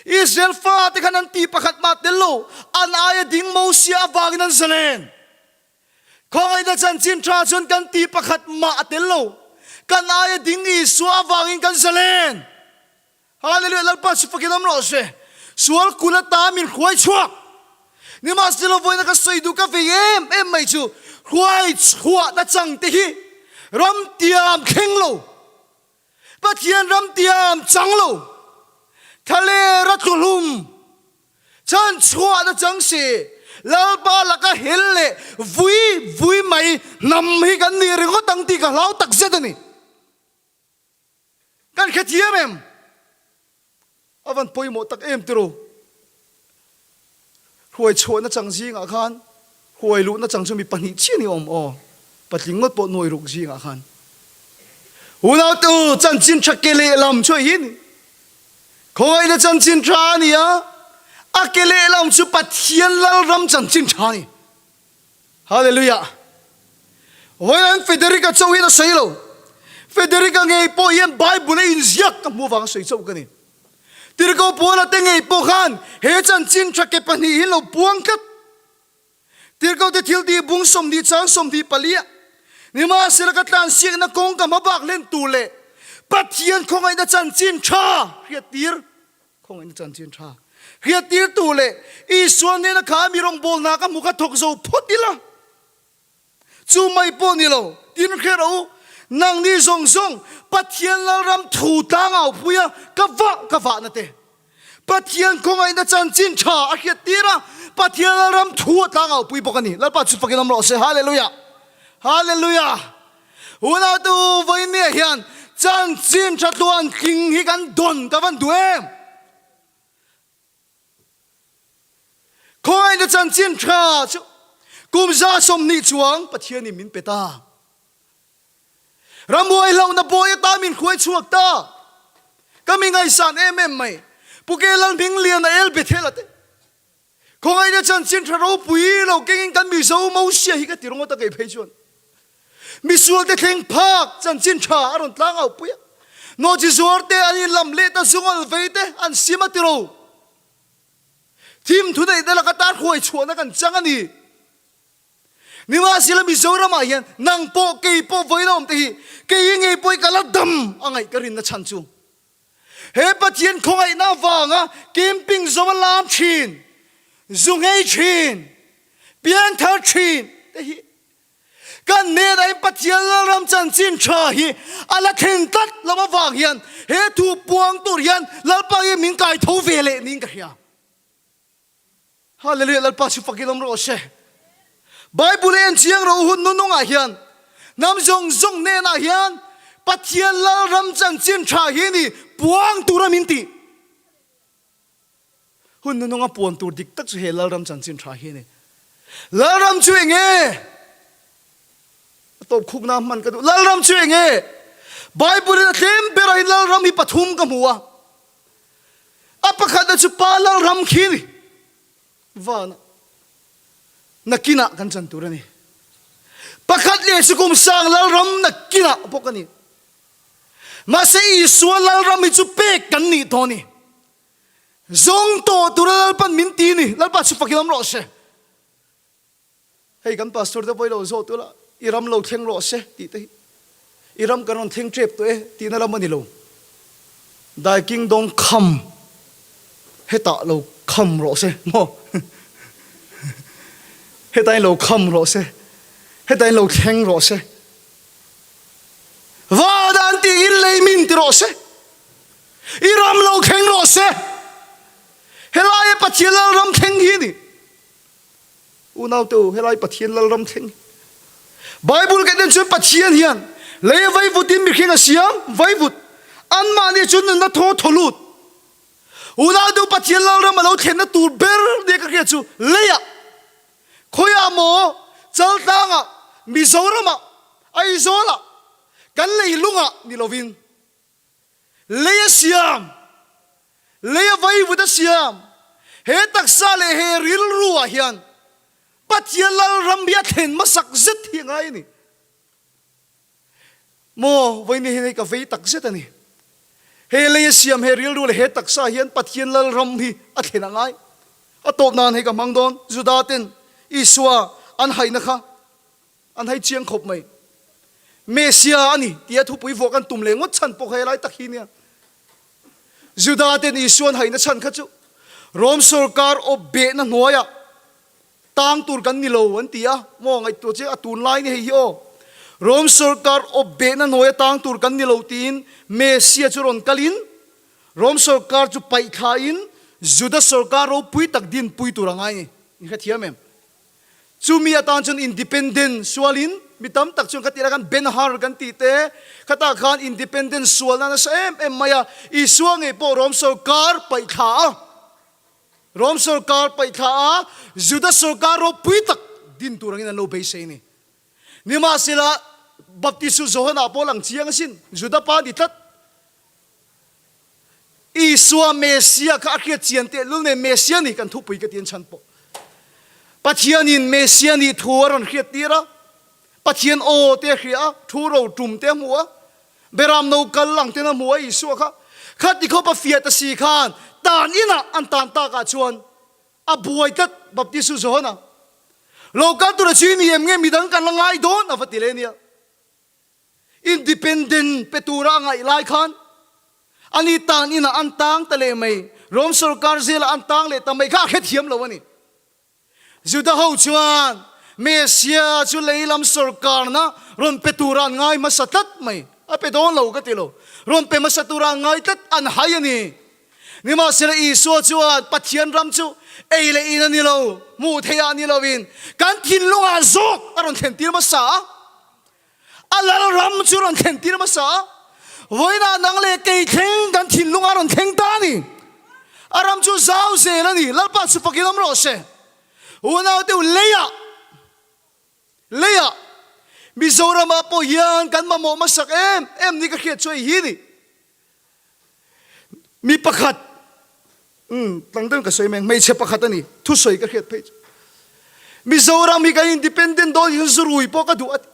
Israel fate khan an tih pakhat mah tel lo, an aia ding Mosia avangin an zalen. Khawngaihna chanchin tha chuan kan ti pakhat mah a tel lo. Kan aia ding Isua avangin kan zalen. Hallelujah Lalpa chu fakin awm rawh se. Sual kul ata min hruai chhuak. Nimahsela vawiina ka sawi duh ka vei em em mai chu hruai chhuahna chang te hi ram tiam thleng lo, Pathian ram tiam chang lo, thlaler a tluhlum, chan chhuahna chang si, Lalpa laka hel leh vui vui mai hnam hi kan nih ringawt ang tih ka hlau takzet a ni. Kan hrethiam em? A van pawimawh tak em tiraw? Hruai chhuahna chang zingah khan huai luhna chang chu mi pahnih chiah ni awm aw, patling ngawt pawh nuai ruk zingah khan. Unaute u, chanchin tha ke lehlam chu hei hi a ni. Khawngaihna chanchin tha a ni a, a ke lehlam chu Pathian Lalram chanchin tha a ni. Hallelujah! Vawiin Federica chauh hian a sawi lo. Federica ngei pawh hian Bible a inziak ka hmuh avanga sawi chauh ka ni. Tirhkoh Paula te ngei pawh khan he chanchin tha ke pahnih hi lo puang tlat. Tirhkoh te thil tih bung 20 chang 24 ah, Nimahsela ka tlansiakna kawng ka hmabak hlen tur leh Pathian khawngaihna chanchin tha hriattir Khawngaihna chanchin tha hriattirtu leh Isua hnena kha mi rawngbawlna ka hmu kha thawk zo phawt ila. Chu mai pawh ni lo, tin hre rawh u, nangni zawng zawng Pathian Lalram thu tlang au pui a, ka vah ka vahna te. Pathian khawngaihna chanchin tha a hriattir a, Pathian Lalram thu a tlang au pui bawk a ni. Lalpa chu fakin awm rawh se. Hallelujah! Hallelujah! Unautu vawinia hian chanchin tha tluan tling hi kan dawn ka van duh em? Khawngaihna chanchin tha chu kum 120 chuang Pathianin min pe ta. Ramhuai hlauhna bawi ata min hruai chhuak ta. Ka mi ngaihsan em em mai. Pu Ke Lalhmingliana El Bethel-a te. Khawngaihna chanchin tha ropui lo kengin kan Mizo Mosia hi ka ti ringawt a kei phei chuan misual te thleng phak chanchin tha a rawn tlang au pui a, nawhchi zuar te an inlam leh ta zungawl vei te an sim a ti ro. Thim thuneih te laka tar huai chhuahna kan chang a ni. Nimahsela Mizoramah hian nang pawh kei pawh vawiin a awm te hi kei hi ngei pawh hi ka la dam a ngaih ka rinna chhan chu. He Pathian khawngaihna avanga camping zo a lam thin, zu nghei thin, pianthar thin te hi kan hnenah hian Pathian Lalram chanchin tha hi a la thlen tlat lo avang hian he thu puang tur hian Lalpa hi min kai tho ve leh niin ka hria. Hallelujah Lalpa chu fakin awm rawh se. Bible en chiang ro hun nunungah hian hnam zawng zawng hnenah hian Pathian Lalram chanchin tha hi ni puang tura min tih. Hun nununga puan tur dik tak chu he Lalram chanchin tha hi ni. Lalram chu enge? A tawp khukna hman ka duh. Lalram chu enge? Bible in a tlem berah in Lalram hi pathum ka hmu a. A pakhatna chu Pa Lalram khi ni. Vana nakinah kan chan tur a ni. Pakhat leh chu kum sang Lalram nakinah bawk a ni. Mahse Isua Lalram hi chu pek kan nih tawh a ni. Zawng tawh tura Lalpan min ti ni. Lalpa chu fakin awm rawh se. Hei kan pastor te pawh i lo zawh tur a, i ram lo thleng rawh se tih te hi i ram kan rawn thleng tep tawh e tihna lam a ni lo. Thy kingdom come, hetah lo come rawh se maw? Hetah in lo come rawh se, hetah in lo thleng rawh se. Vada an tih in lei min ti rawh se, i ram lo thleng rawh se. Helaia Pathian Lalram thleng hi a ni. Unaute u, helai Pathian Lalram thleng hi. Bible kan en chuan Pathian hian lei a vaivut in mihring a siam, vaivut. Anmahni chu nunna thaw thaw lut. Unaute u, Pathian Lalram a lo thlenna tur ber nia ka hriat chu leiah, khawiah maw, Chaltlangah, Mizoramah, Aizawlah, kan leilungah ni lovin, Lei a siam, lei a vaivut a siam, he taksa leh he rilru ah hian Pathian Lalram hi a thlen hmasak zet hi a ngai a ni. Maw, vawiin hian hei ka vei tak zet a ni. He lei a siam, he rilru leh he taksa hian Pathian Lalram hi a thlen a ngai. A tawp nan hei ka hmang dawn, Juda ten Isua an haihna kha. An hai chiang khawp mai. Mesia a ni tia thupui vuah kan tum leh ngawt chhan pawh kha helai tak hi nia. Juda ten Isua an haihna chhan kha chu Rom sorkar awp behna hnuaiah tang tur kan ni lo an ti a, maw ngaihtuah che a tunlai ni hei hi aw. Rom sorkar awp behna hnuaia tang tur kan ni lo tiin Mesia chu rawn kalin Rom sorkar chu paih thlain Juda sorkar ropui tak dinpui tur a ngai ni. In hrethiam em? Chumi atan chuan independent sualin mi tam tak chuan khatih lai khan Ben Hur kan tih te, khatah khan independent sualna nasa em em mai a, Isua ngei pawh Rom sorkar paih thla a, Rom sorkar paih thla a, Juda sorkar ropui tak din tur angin an lo beisei a ni. Nimahsela, Baptistu Johana pawh lang chiang asin, Juda pa a ni tlat. Isua Messia kha a hriat chian tehlul nen Messia nih kan thupui ka ti an chhan pawh. Pathianin Messia nih thu a rawn hriat tir a, Pathian aw te a hria a, thu ro tum te a hmu a, Beram no kal ang ten a hmu a Isua kha. Khati khawp a fiah ta si khan tan inah an tan takah chuan a buai tlat Baptistu Johana. Lo kal tura chu i ni em nge midang kan la ngai dawn a va ti leh nia. Independent pe tura a ngaih lai khan ani tan inah an tang ta leh mai, Rom sorkar zelah an tang leh ta mai kha a hrethiam lo a ni. Juda ho chuan Messia chu lei lam sorkarna rawn pe tura an ngai hmasa tlat mai, a pe dawn lo ka ti lo, rawn pe hmasa tura an ngai tlat an hai a ni. Nimahsela Isua chuan Pathian ram chu ei leh in a ni lo, hmuh theih ah ni loin kan thinlungah zawk a rawn thlen tir hmasa a. A lal ram chu rawn thlen tir hmasa a, vawiinah nang leh kei thleng kan thinlung a rawn thleng ta a ni. A ram chu zau zel a ni, Lalpa chu fakin awm rawh se. Unau deuh leiah, leiah Mizoramah pawh hian kan mamawh hmasak em em ni ka hriat chu hei hi ni. Mi pakhat, umm, tlang deuhin ka sawi mai ang, hmeichhe pakhat a ni, thusawi ka hriat phei chu. Mizoram hi kan independent dawn in zurui pawh ka duh a ti.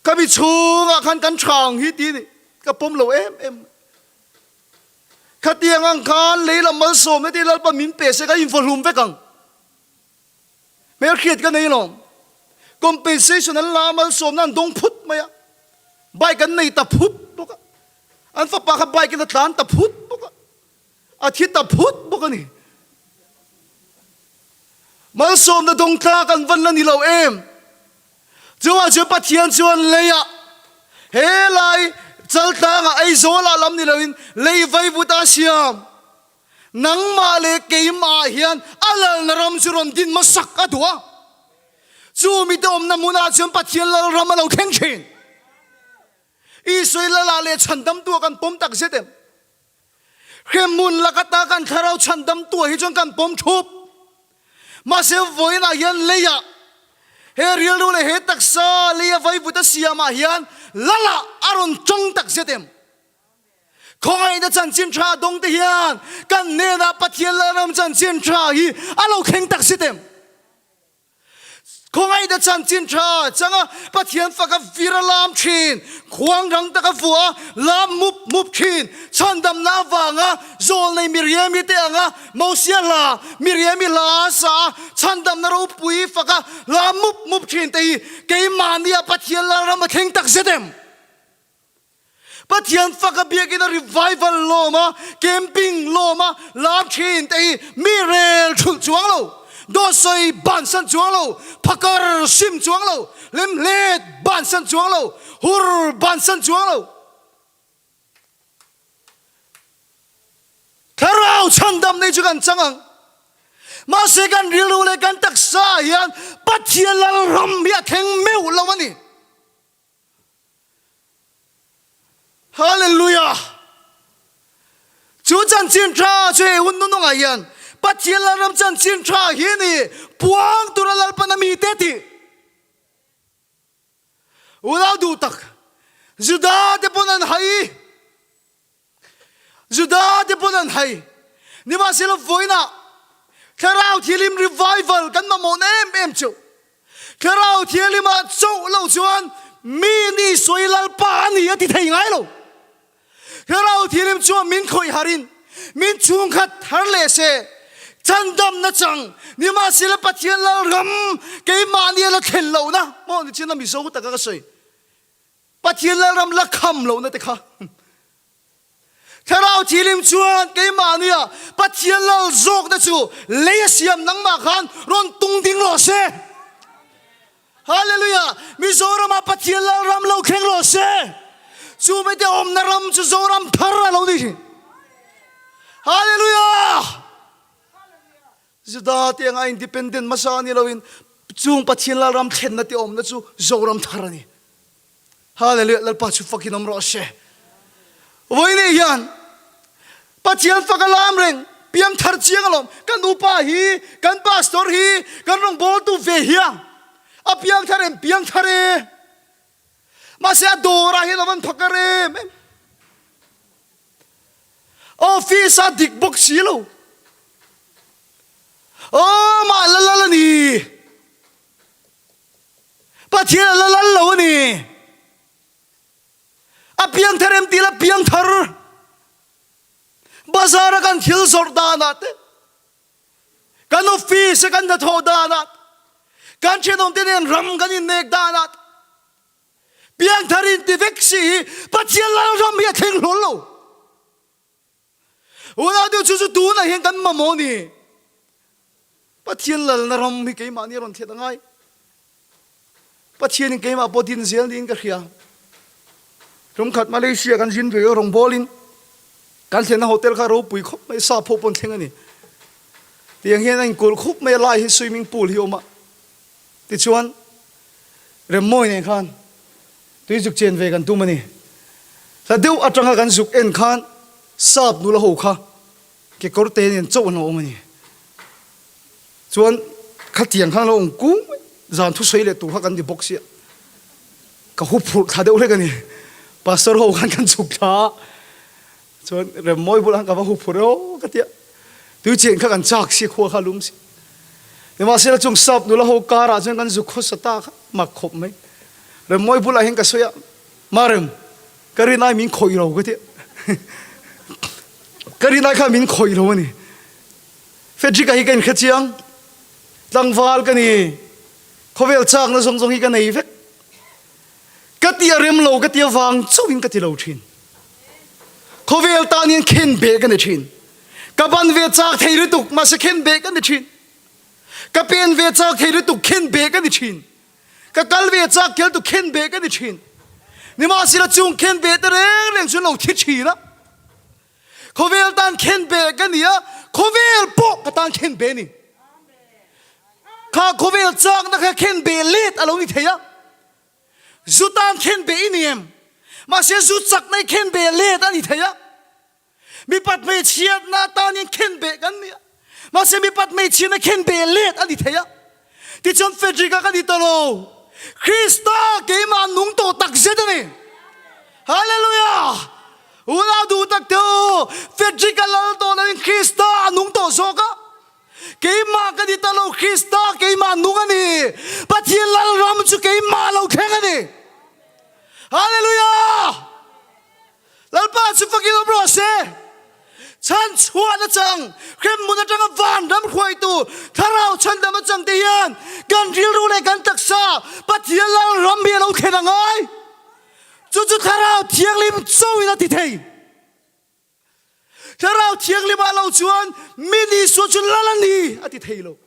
Ka mi chhungah khan kan tha ang hi ti ni, ka pawm lo em em. Khatiang ang khan lei lam malsawmna te Lalpa min pe se ka invaw hlum vek ang. Hmelhriat ka nei lawm. Compensation an la a, malsawmna an dawng phut mai a. Bike an nei ta phut bawk a. An fapa kha bike in a tlan ta phut bawk a. A thi ta phut bawk a ni. Malsawmna dawng tlak an van la ni lo em? Chungah chuan Pathian chuan leiah he lai chaltlangah Aizawlah lam ni loin lei vaivut a siam. Nangmah leh keimah hian a lalna ram chu rawn din hmasak a duh a. Chu mite awmna hmunah chuan Pathian lalram a lo thleng thin. Isua i lalah leh chhandamtu ah kan pawm tak zet em? Hremhmun lak ata kan thlarau chhandamtu ah hi chuan kan pawm thup. Mahse vawiinah hian leiah he rilru leh he taksa leia vaivut a siamah hian lalah a rawn tawng tak zet em? Khawngaihna chanchin tha dawng te hian kan hnenah Pathian Lalram chanchin tha hi a lo thleng tak zet em? Khawngaihna chanchin tha changa Pathian faka vir a lam thin, khuang rang taka vuah a lam mup mup thin, chhandamna avanga zawlnei Miriami te anga Mosia hla, Miriami hla a sa a, chhandamna ropui faka lam mup mup thin te hi keimahnia Pathian Lalram a thleng tak zet em? Pathian fak a biakina revival lawm a, camping lawm a, lam thin te hi mi rel thulh chuang lo, dawtsawi bansan chuang lo, phakar sim chuang lo, lemhlet bansan chuang lo, hur bansan chuang lo. Thlarau chhandam nei chu kan chang ang. Mahse kan rilru leh kan taksa ah hian Pathian Lalram hi a thleng meuh lo a ni. Hallelujah! Chu chanchin tha chu hei hun nunungah hian Pathian Lalram chanchin tha hi ni puang tura Lalpan a mite tih. Unau duh tak, Juda te pawn an hai. Juda te pawn an hai. Nimahsela vawiinah Thlarau Thianghlim revival kan mamawhna em em chu Thlarau Thianghlimah chauh lo chuan mi ni sawi Lalpa a ni a ti thei ngai lo. Thlarau Thianghlim chuan min khawih harin min chhungkhat thar leh se. Chhandamna chang nimahsela Pathian Lalram keimahni a la thlen lohna maw ni chin a Mizo taka ka sawi. Pathian Lalram la kham lohna te kha. Thlarau Thilim chuan keimahnia Pathian Lal zawkna chu lei a siam nangmah khan rawn tung ding rawh se. Hallelujah! Mizoramah Pathian Lalram lo thleng rawh se. Chu mite awmna ram chu Zoram thar a lo ni. Hallelujah! Juda te anga independent hmasa a ni loin chung Pathian Lalram thlenna te awmna chu Zoram thar a ni. Hallelujah! Lalpa chu fakin awm rawh se. Vawiin hian Pathian fak a lam reng, piang thar chiang alawm. Kan upa hi, kan pastor hi, kan rawngbawltu ve hian a piang thar em? Piang thar e. Mahse a dawrah hian a van phakar em em. Office a dik bawk si lo. Aw mah la lal a ni. Pathian a la lal lo a ni. A piangthar em tih la piangthar. Bazar a kan thil zawrh danah te, kan office a kan hnathawh danah te, kan thenawmte nen ram kan innek danah te, piangthar inti vek si hi Pathian Lalram hi a thleng hlawl lo. Unau deuh chu chu tunah hian kan mamawh ni. Pathian lalna ram hi keimahni a rawn thlet a ngai. Pathianin keimah pawh din zel niin ka hria. Tumkhat Malaysia kan zin ve rawngbawlin kan thlenna hotel kha ropui khawp mai, sap ho pawn thleng a ni. Tiang hian a inkulh khup mai a, lai hi swimming pool hi a awm a. Tichuan Remmawi nen khan tui zuk chen ve kan tum a ni. Hla deuh atanga kan zuk en khan sap nula ho kha kekawr te nen chauh an lo awm a ni. Chuan khatiang khan a lo awm kung mai, zan thusawi leh tur kha kan ti bawk sia. Ka hu phurh thla deuh hlek a ni. Pastor ho khan kan chhuk thla a, Chuan Remmawi bulah khan ka va hu phur eo ka ti a, tui chen kha kan chak si, khua kha a lum si. Nimahsela chung sap nula ho karah chuan kan zuk khawsa ta kha mak khawp mai. Remmawi bulah hian ka sawi a, Marem, ka rinai min khawih lo ka ti a. Ka rinai kha min khawih lo a ni. Frederick-a hi ka inhre chiang, tlangval ka ni, khawvel chakna zawng zawng hi ka nei vek. Ka ti a rem lo ka ti avang chauhin ka ti lo thin. Khawvel tan hian khen beh ka ni thin. Ka ban ve chak thei lutuk mahse khen beh ka ni thin. Ka pen ve chak thei lutuk khen beh ka ni thin. Ka kal ve chak kel tu khen beh ka ni thin. Nimahsela chung khen beh te reng reng chu an lo thi thin a. Khawvel tan khen beh ka ni a, khawvel pawh ka tan khen beh a ni. Kha khawvel chakna kha khen beh let a lo ni thei a. Zu tan khen beh i ni em? Mahse zu chakna i khen beh let a ni thei a. Mipat hmeichhiatna atan hian khen beh kan ni a. Mahse mipat hmeichhiatna khen beh let a ni thei a. Tichuan Frederick-a ka ni ta lo. Krista keimah nung tawh tak zet a ni. Hallelujah! Unau duh tak te u, Frederick-a lal tawh loin Krista a nung tawh zawk a. Keimah ka ni ta lo, Krista keimah nung a ni. Pathian lal ram chu keimah lo thleng a ni. Hallelujah! Lalpa chu fakin awm rawh se. Chhan chhuahna chang, hremhmun atanga vanram hruaitu Thlarau chhandam atang te hian kan rilru leh kan taksa Pathian Lalram hi a lo thlen a ngai. Chu chu Thlarau Thianghlim chauhin a ti thei. Thlarau Thianghlim ah lo chuan mi Isua chu lal a ni a ti thei lo.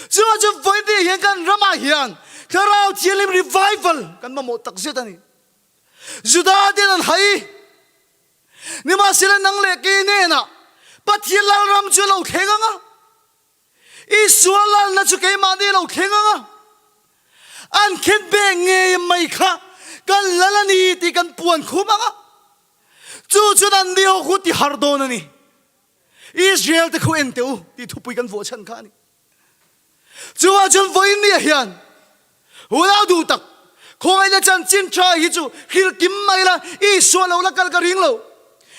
Chuvang chu vawiin hian kan ramah hian Thlarau Thianghlim revival kan mamawh takzet a ni. Juda ten an hai. Nimahsela nang leh kei hnenah Pathian Lalram chu a lo thleng ang a, Isua lalna chu keimahni a lo thleng ang a, an khen beh ngei mai kha kan lal a ni tih kan puan khum ang a, chu chuan an ni ho khu ti har dawn a ni. Israel te khu en teh u tih thupui kan vuah chhan kha a ni. Chuvang chuan vawiin ni ah hian unau duh tak, khawngaihna chanchin tha hi chu hrilh kim mai la, Isua lo la kal ka ring lo.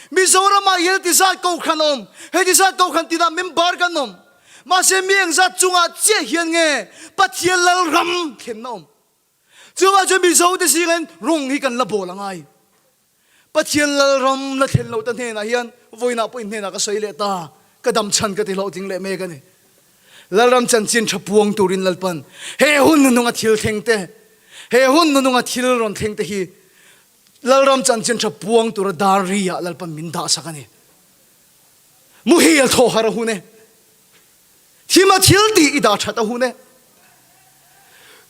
Mizoram ah hian heti zat kohhran a awm, heti zat kohhran tinah member kan awm. Mahse mi engzat chungah chiah hian nge Pathian Lalram thlenna awm? Chuvang chuan Mizo te zingah hian rawng hi kan la bawl a ngai. Pathian Lalram la thlen loh ta hnenah hian vawiinah pawh in hnenah ka sawi leh ta. Ka dam chhan ka ti hlawhtling leh mek a ni. Lalram chanchin tha puang turin Lalpan he hun nununga thil thleng te, he hun nununga thil rawn thleng te hi Lalram chanchin tha puang tura dar ri ah Lalpan min dah sak a ni. Muhil thaw har a hun e. Thima thil tih i dah that a hun e.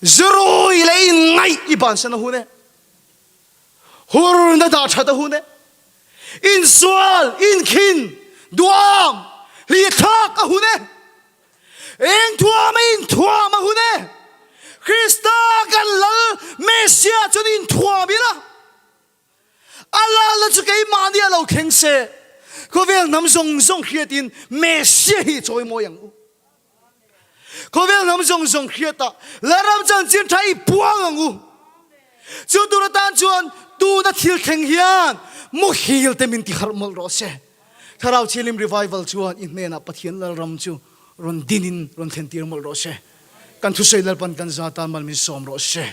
Zurui leh inngaih i bansan a hun e. Hurna dah that a hun e. Insual, inkhin, duam, hlithlak a hun e. Eng thuam a inthuam a hun e. Krista kan Lal Messiah chuan inthuam ila. A lalna chu keimahni a lo thleng se, khawvel hnam zawng zawng hriatin Messiah hi chawimawi ang u. Khawvel hnam zawng zawng hriatah Lalram chanchin tha i puang ang u. Chu tur atan chuan tuna thil thleng hian muhil te min ti harh mawlh rawh se. Thlarau Thianghlim Revival chuan i hnenah Pathian Lalram chu rawn dinin rawn thlentir mawlh rawh se. Kan thusawi Lalpan kan zata mal min sawm rawh se.